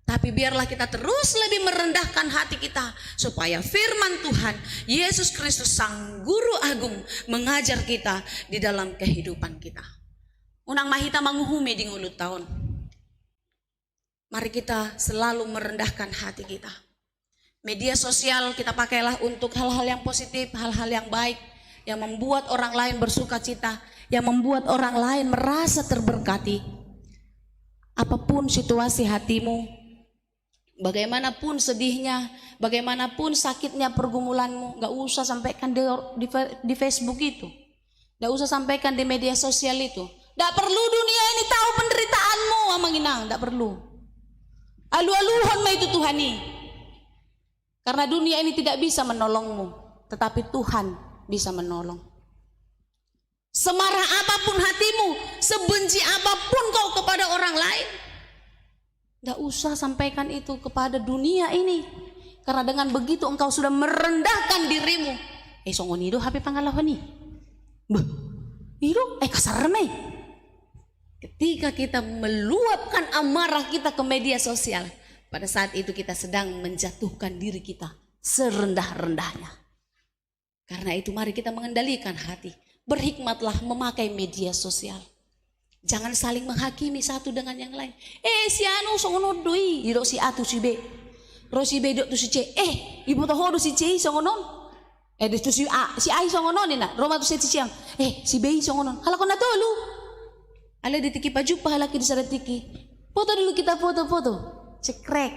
Tapi biarlah kita terus lebih merendahkan hati kita, supaya firman Tuhan, Yesus Kristus, Sang Guru Agung, mengajar kita di dalam kehidupan kita. Unang ma hita manguhumi di ngolunta on. Mari kita selalu merendahkan hati kita. Media sosial kita pakailah untuk hal-hal yang positif, hal-hal yang baik, yang membuat orang lain bersuka cita, yang membuat orang lain merasa terberkati. Apapun situasi hatimu, bagaimanapun sedihnya, bagaimanapun sakitnya pergumulanmu, nggak usah sampaikan di, di, di Facebook itu. Nggak usah sampaikan di media sosial itu. Nggak perlu dunia ini tahu penderitaanmu, Amang Inang, nggak perlu. Alu-aluhon ma itu Tuhan i. Karena dunia ini tidak bisa menolongmu, tetapi Tuhan bisa menolong. Semarah apapun hatimu, sebenci apapun kau kepada orang lain, nggak usah sampaikan itu kepada dunia ini. Karena dengan begitu engkau sudah merendahkan dirimu. Eh, songon i do hape pangalaho i. Bah, i do, eh, kasar ma i. Ketika kita meluapkan amarah kita ke media sosial, pada saat itu kita sedang menjatuhkan diri kita serendah-rendahnya. Karena itu, mari kita mengendalikan hati. Berhikmatlah memakai media sosial. Jangan saling menghakimi satu dengan yang lain. "Eh, si anu songon on do i," didok si A tu si B. Ro si B didok tu si C, "Eh, diboto ho do si C i songon on?" Eh, di tu si A, "Si A i songon on," ninna. Ro ma tu si C tu si A, "Eh, si B i songon on." Halak on na tolu. Alai di tingki pajumpang halak i di sada tingki. "Foto dulu kita, foto, foto." Cekrek.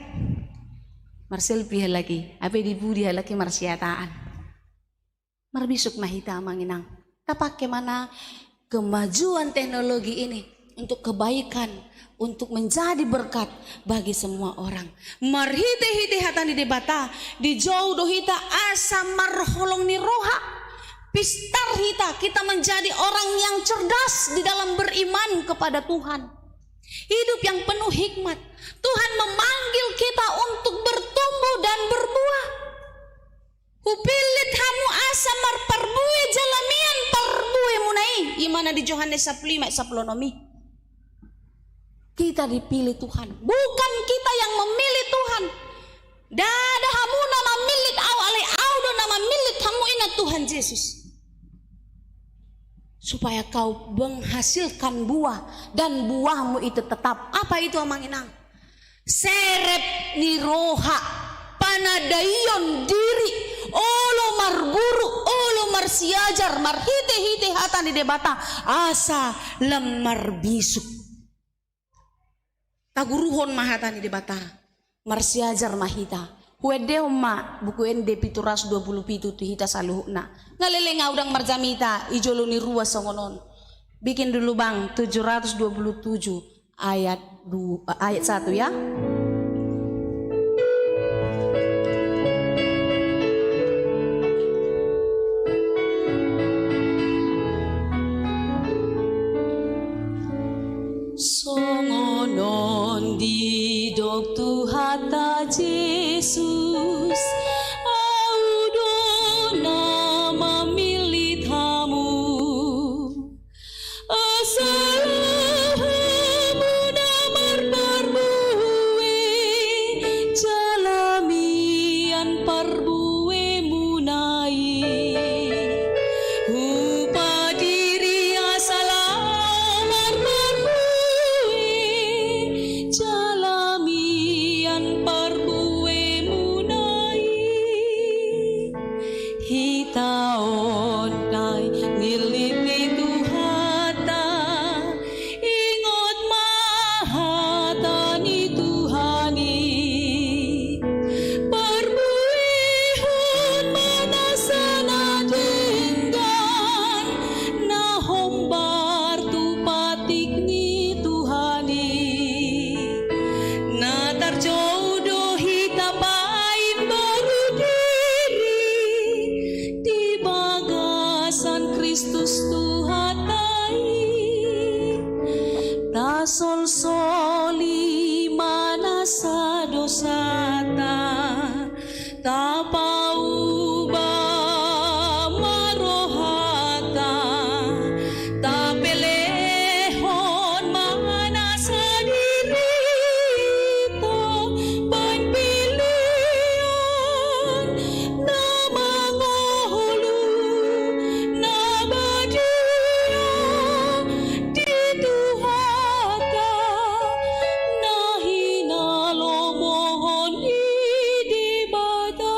Marselfie halak i. Hape di pudi halak i marsiataan. Marbisuk ma hita, Amang Inang. Tapake ma na kemajuan teknologi ini untuk kebaikan, untuk menjadi berkat bagi semua orang. Marhite-hite hata ni Debata, dijou do hita asa marholong ni roha. Pistar hita, kita menjadi orang yang cerdas di dalam beriman kepada Tuhan. Hidup yang penuh hikmat. Tuhan memanggil kita untuk bertumbuh dan berbuah. Hupillit hamu asa marparbue jala mian parbuemuna i. I ma na di Johannes sampulu lima ayat sampulu onom i. Kita dipilih Tuhan. Bukan kita yang memilih Tuhan. Ndada hamu na mamillit au, alai au do na mamillit hamu, ninna Tuhan Jesus. Supaya kau menghasilkan buah, dan buahmu itu tetap. Apa itu, Amang Inang? Serep ni roha, panandaion diri, olo marburu, olo marsiajar, marhite-hite hata ni Debata, asa lam marbisuk. Taguruhon ma hata ni Debata, marsiajar ma hita. Huendehon ma Buku Ende pitu ratus dua pulu pitu tu hita saluhutna. Nga leleng au ndang marjamita i jolo ni ruas songon on. Bikin dulu, Bang, tujuh ratus dua puluh tujuh ayat du-, ayat satu, ya. Songon on didok Tuhanta Jesus, au do na mamillit hamu. Asa lam hamu na marparbue, jala mian parbuemuna i. Hupadiri asa lam marparbue, jala mian parbuemuna i. Sata, tapauba ma rohata, tapelehon ma na sadirita, baen pelean na mangolu, na badia di Tuhanta, na hinalomohon ni Debata.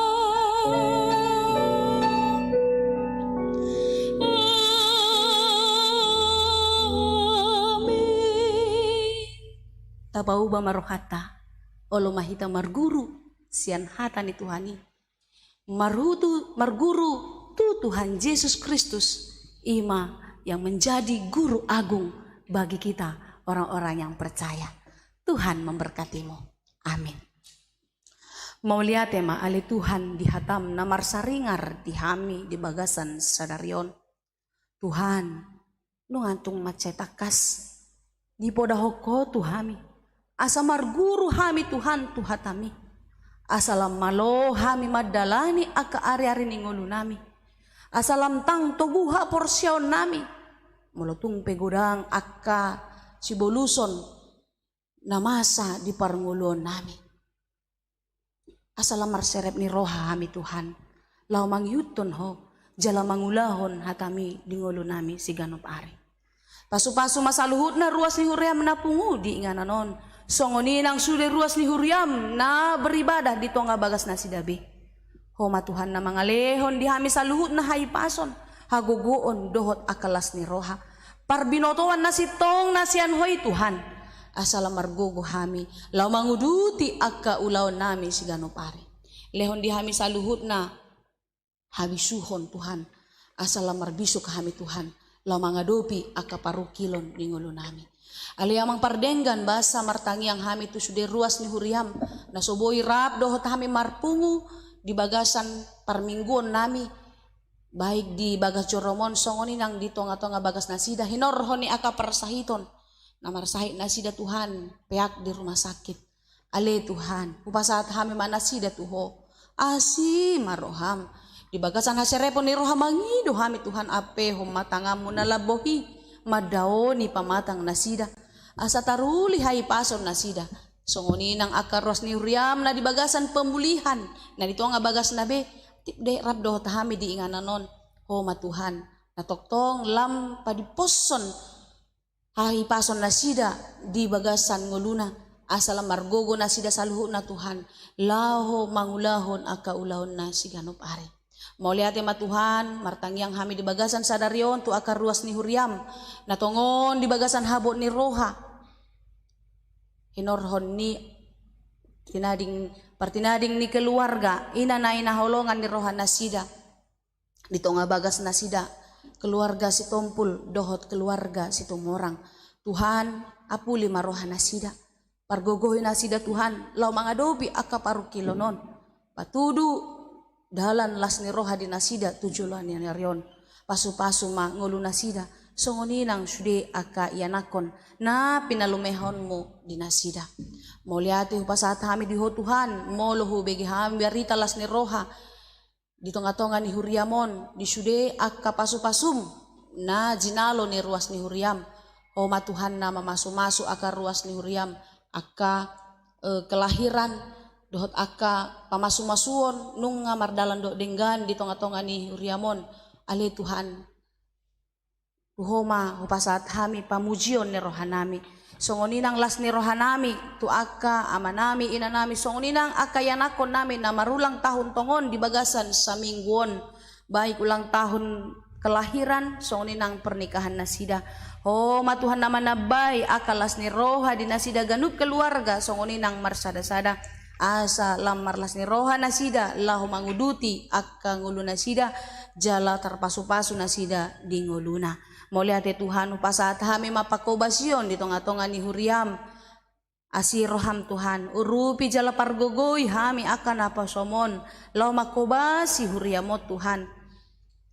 Amin. Tapauba ma rohanta, olo ma hita marguru sian hata ni Tuhan i. Marhutu, marguru tu Tuhan Jesus Kristus, i ma yang menjadi guru agung bagi kita orang-orang yang percaya. Tuhan memberkatimu. Amin. Mauliate ma ale Tuhan di hatam na marsaringar di hami di bagasan sadari on. Tuhan, nunga tung mansai tangkas dipodahon Ho tu hami, asa marguru hami Tuhan tu hatami, asa lam malo hami mandalani angka ari-ari ni ngolunami, asa lam tang togu haporseaonnami, molo tung pe godang angka siboluson na masa di parngoluonnami. Asa lam marserep ni roha hami Tuhan, laho mangihuthon Ho, jala mangulahon hatami di ngolunami siganup ari. Pasu-pasu ma saluhutna ruas ni huriam na pungu di inganan on, songon i nang sude ruas ni huriam na beribadah di tonga bagas nasida be. Ho ma Tuhan na mangalehon di hami saluhutna hahipason, hagogoon dohot angka las ni roha, parbinotoan na sintong na sian Ho i Tuhan, asa lam margogo hami laho manguduti angka ulaonnami siganup ari. Lehon di hami saluhutna habisuhon Tuhan, asa lam marbisuk hami Tuhan laho mangadopi angka parungkilon ni ngolunami. Ale Amang pardenggan basa, martangiang hami tu sude ruas ni huriam na so boi rap dohot hami marpungu di bagasan parmingguonnami, baik di bagas joroM on songon i nang di tonga-tonga bagas nasida hinorhon ni angka parsahiton na marsahit nasida Tuhan, peak di rumah sakit. Ale Tuhan, hupasahat hami ma nasida tu Ho. Asi ma rohaM. Di bagasan haserepon ni roha mangido hami Tuhan, ampehon ma tanganMu na lambok i mandaoni pamatang nasida, asa taruli hahipason nasida. Songon i nang angka ruas ni huriam na di bagasan pemulihan na di tonga bagasna be, tip de rap dohot hami di inganan on. Ho ma Tuhan na tongtong lam padimposhon hahipason nasida di bagasan ngoluna, asa lam margogo nasida saluhutna Tuhan, laho mangulahon angka ulaonna siganup ari. Mauliate ma Tuhan, martangiang hami di bagasan sadari on tu angka ruas ni huriam na tongon di bagasan habot ni roha, hinorhon ni tinading, partinading ni keluarga, ina na hinaholongan ni roha nasida di tonga bagas nasida, keluarga Sitompul dohot keluarga Situmorang. Tuhan, apuli ma roha nasida, pargogohi nasida Tuhan, laho mangadopi angka parungkilon on. Patudu dalan las ni roha di nasida tu joloan ni ari on. Pasu-pasu ma ngolu nasida, songon i nang sude angka ianakhon na pinalumehonMu di nasida. Mauliate hupasahat hami di Ho Tuhan, molo hubege hami barita las ni roha di tonga-tonga ni huriam on, di sude angka pasu-pasuM na jinalo ni ruas ni huriam. Ho ma Tuhan na mamasu-masu angka ruas ni huriam, angka, eh, kelahiran dohot angka pamasu-masuon nunga mardalan dohot denggan di tonga-tonga ni huriam on. Ale Tuhan, tu Ho ma hupasahat hami pamujion ni rohanami, songon i nang las ni rohanami tu angka amanami, inanami, songon i nang angka ianakhonnami na marulang tahun tongon di bagasan saminggu on, baik ulang tahun kelahiran, songon i nang pernikahan nasida. Ho ma Tuhan na manambai angka las ni roha di nasida ganup keluarga, songon i nang marsada-sada, asa lam marlas ni roha nasida laho manguduti angka ngolu nasida, jala tarpasu-pasu nasida di ngoluna. Mauliate Tuhan, hupasahat hami ma pangkobasion di tonga-tonga ni huriam. Asi roham Tuhan, urupi jala pargogoi hami angka naposoM on, laho mangkobasi huriam on Tuhan.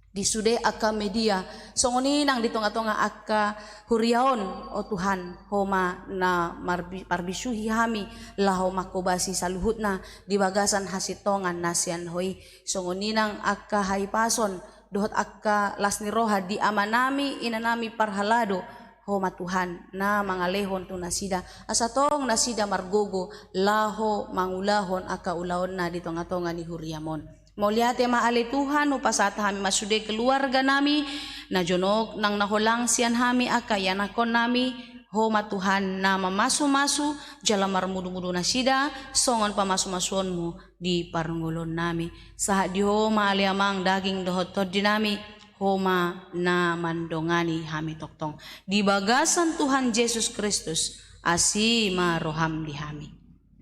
di sude angka media, songon i nang di tonga-tonga angka huria on, o Tuhan, Ho ma na marbi-, parbisuhi hami, laho manghobasi saluhutna di bagasan hasintongan na sian Ho i, songon i nang angka hahipason dohot angka las ni roha di amanami, inanami parhalado, Ho ma Tuhan, na mangalehon tu nasida, asa tong nasida margogo, laho mangulahon angka ulaonna di tonga-tonga ni huriam on. Mauliate ma ale Tuhan, hupasahat hami ma sude keluarganami, na jonok nang na holang sian hami angka ianakhonnami, Ho ma Tuhan, na mamasu-masu, jala marmudu-mudu nasida, songon pamasu-masuonmu di parngoluonnami. Sahat di Ho ma ale Amang daging dohot tondinami, Ho ma na mandongani hami tongtong. Di bagasan Tuhan Jesus Kristus, asi ma roham di hami.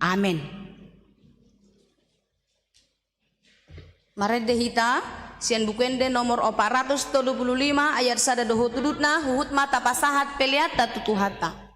Amen. Marende hita, sian Buku Ende nomor opat ratus tolu pulu lima, ayat sada dohot udutna, huhut ma tapasahat peleanta tu Tuhanta.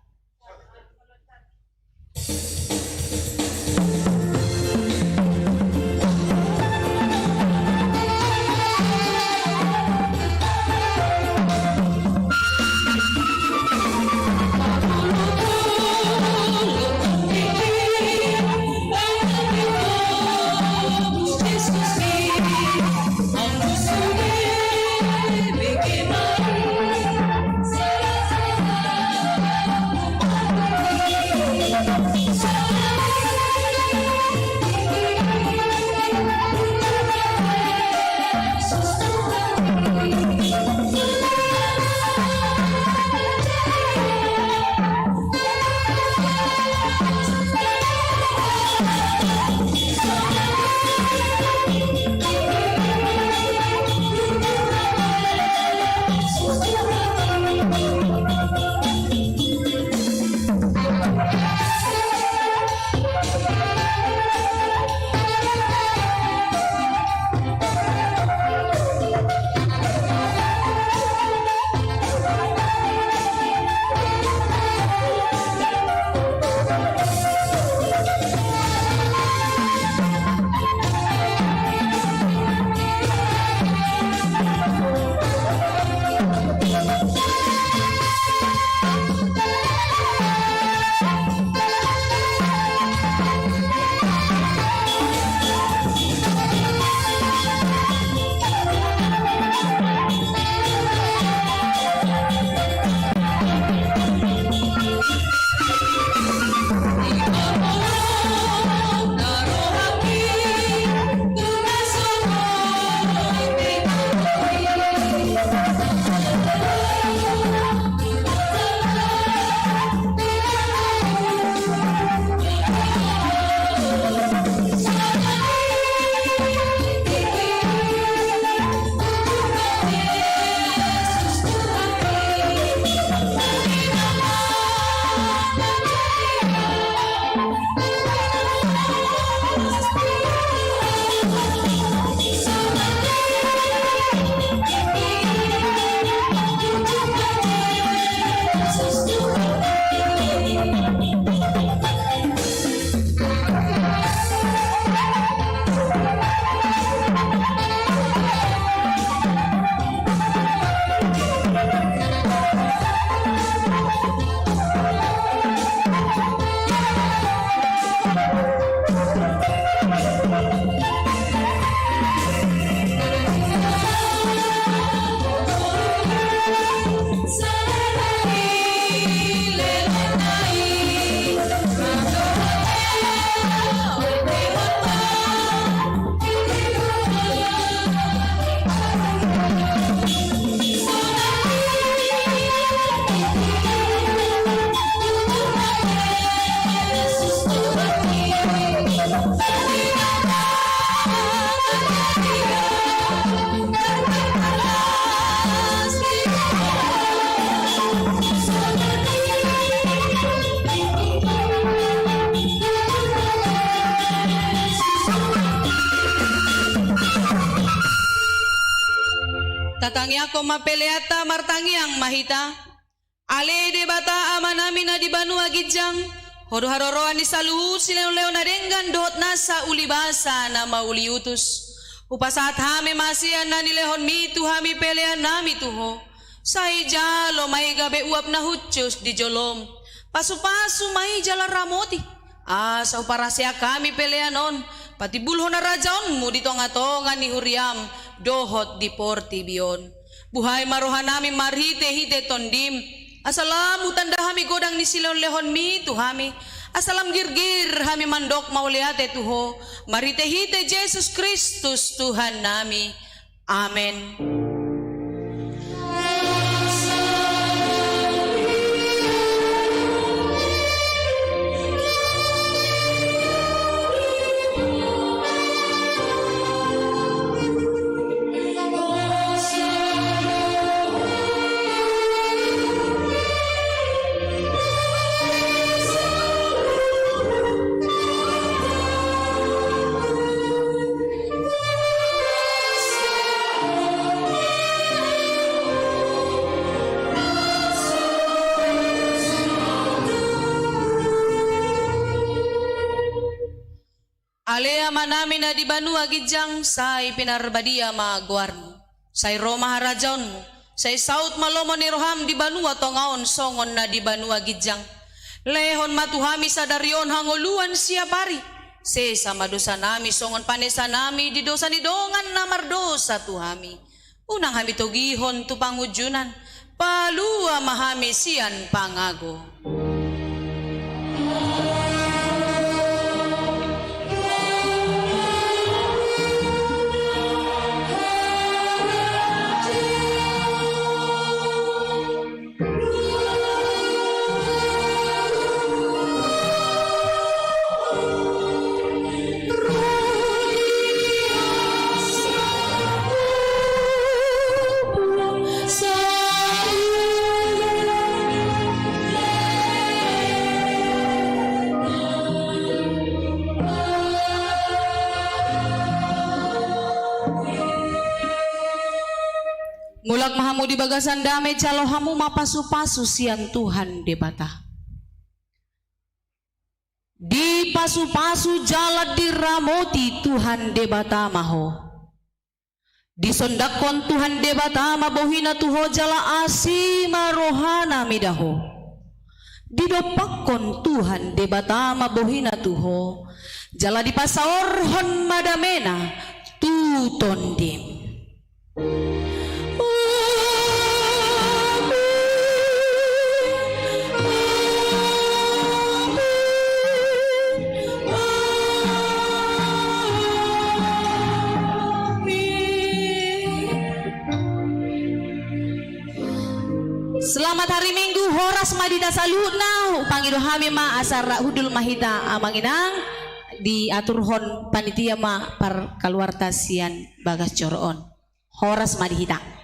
Tatangiangkon ma peleanta, martangiang ma hita. Ale Debata Amanami na di banua ginjang, Ho do haroroan ni saluhut silehonlehon na denggan dohot nasa ulibasa na mauliutus. Hupasahat hami ma sian na nilehonmi tu hami pelean nami tu Ho. Sai jalo ma i gabe uap na hushus di jolom. Pasupasu ma i jala ramoti. Asa huparhaseang hami pelean on patimbulhon harajaonmu di tongatonga ni huriam dohot di portibi on. Buhai ma rohanami marhitehite Tondim, asa lam hutanda hami godang ni silehonlehonmi tu hami, asa lam girgir hami mandok mauliate tu Ho, marhitehite Jesus Kristus Tuhannami. Amen. Ale Amanami na di banua ginjang, sai pinarbadia ma goarmu. Sai ro ma harajaonmu. Sai saut ma lomo ni roham di banua tonga on songon na di banua ginjang. Lehon ma tu hami sadari on hangoluan siapari. Sesa ma dosanami songon panesanami di dosa ni dongan na mardosa tu hami. Unang hami togihon tu pangunjunan, palua ma hami sian pangago. Mulak ma hamu di bagasan dame, jalo hamu ma pasupasu sian Tuhan Debata. Dipasupasu jala diramoti Tuhan Debata ma ho. Disondanghon Tuhan Debata ma bohina tu ho jala asi ma rohana mida ho. Didompakhon Tuhan Debata ma bohina tu ho, jala dipasaorhon ma damena tu tondim. Selamat hari Minggu, horas ma di hita saluhutna. Hupangido hami ma asa rap hundul ma hita amang inang, diaturhon panitia ma parkaluarta sian bagas joro on. Horas ma di hita.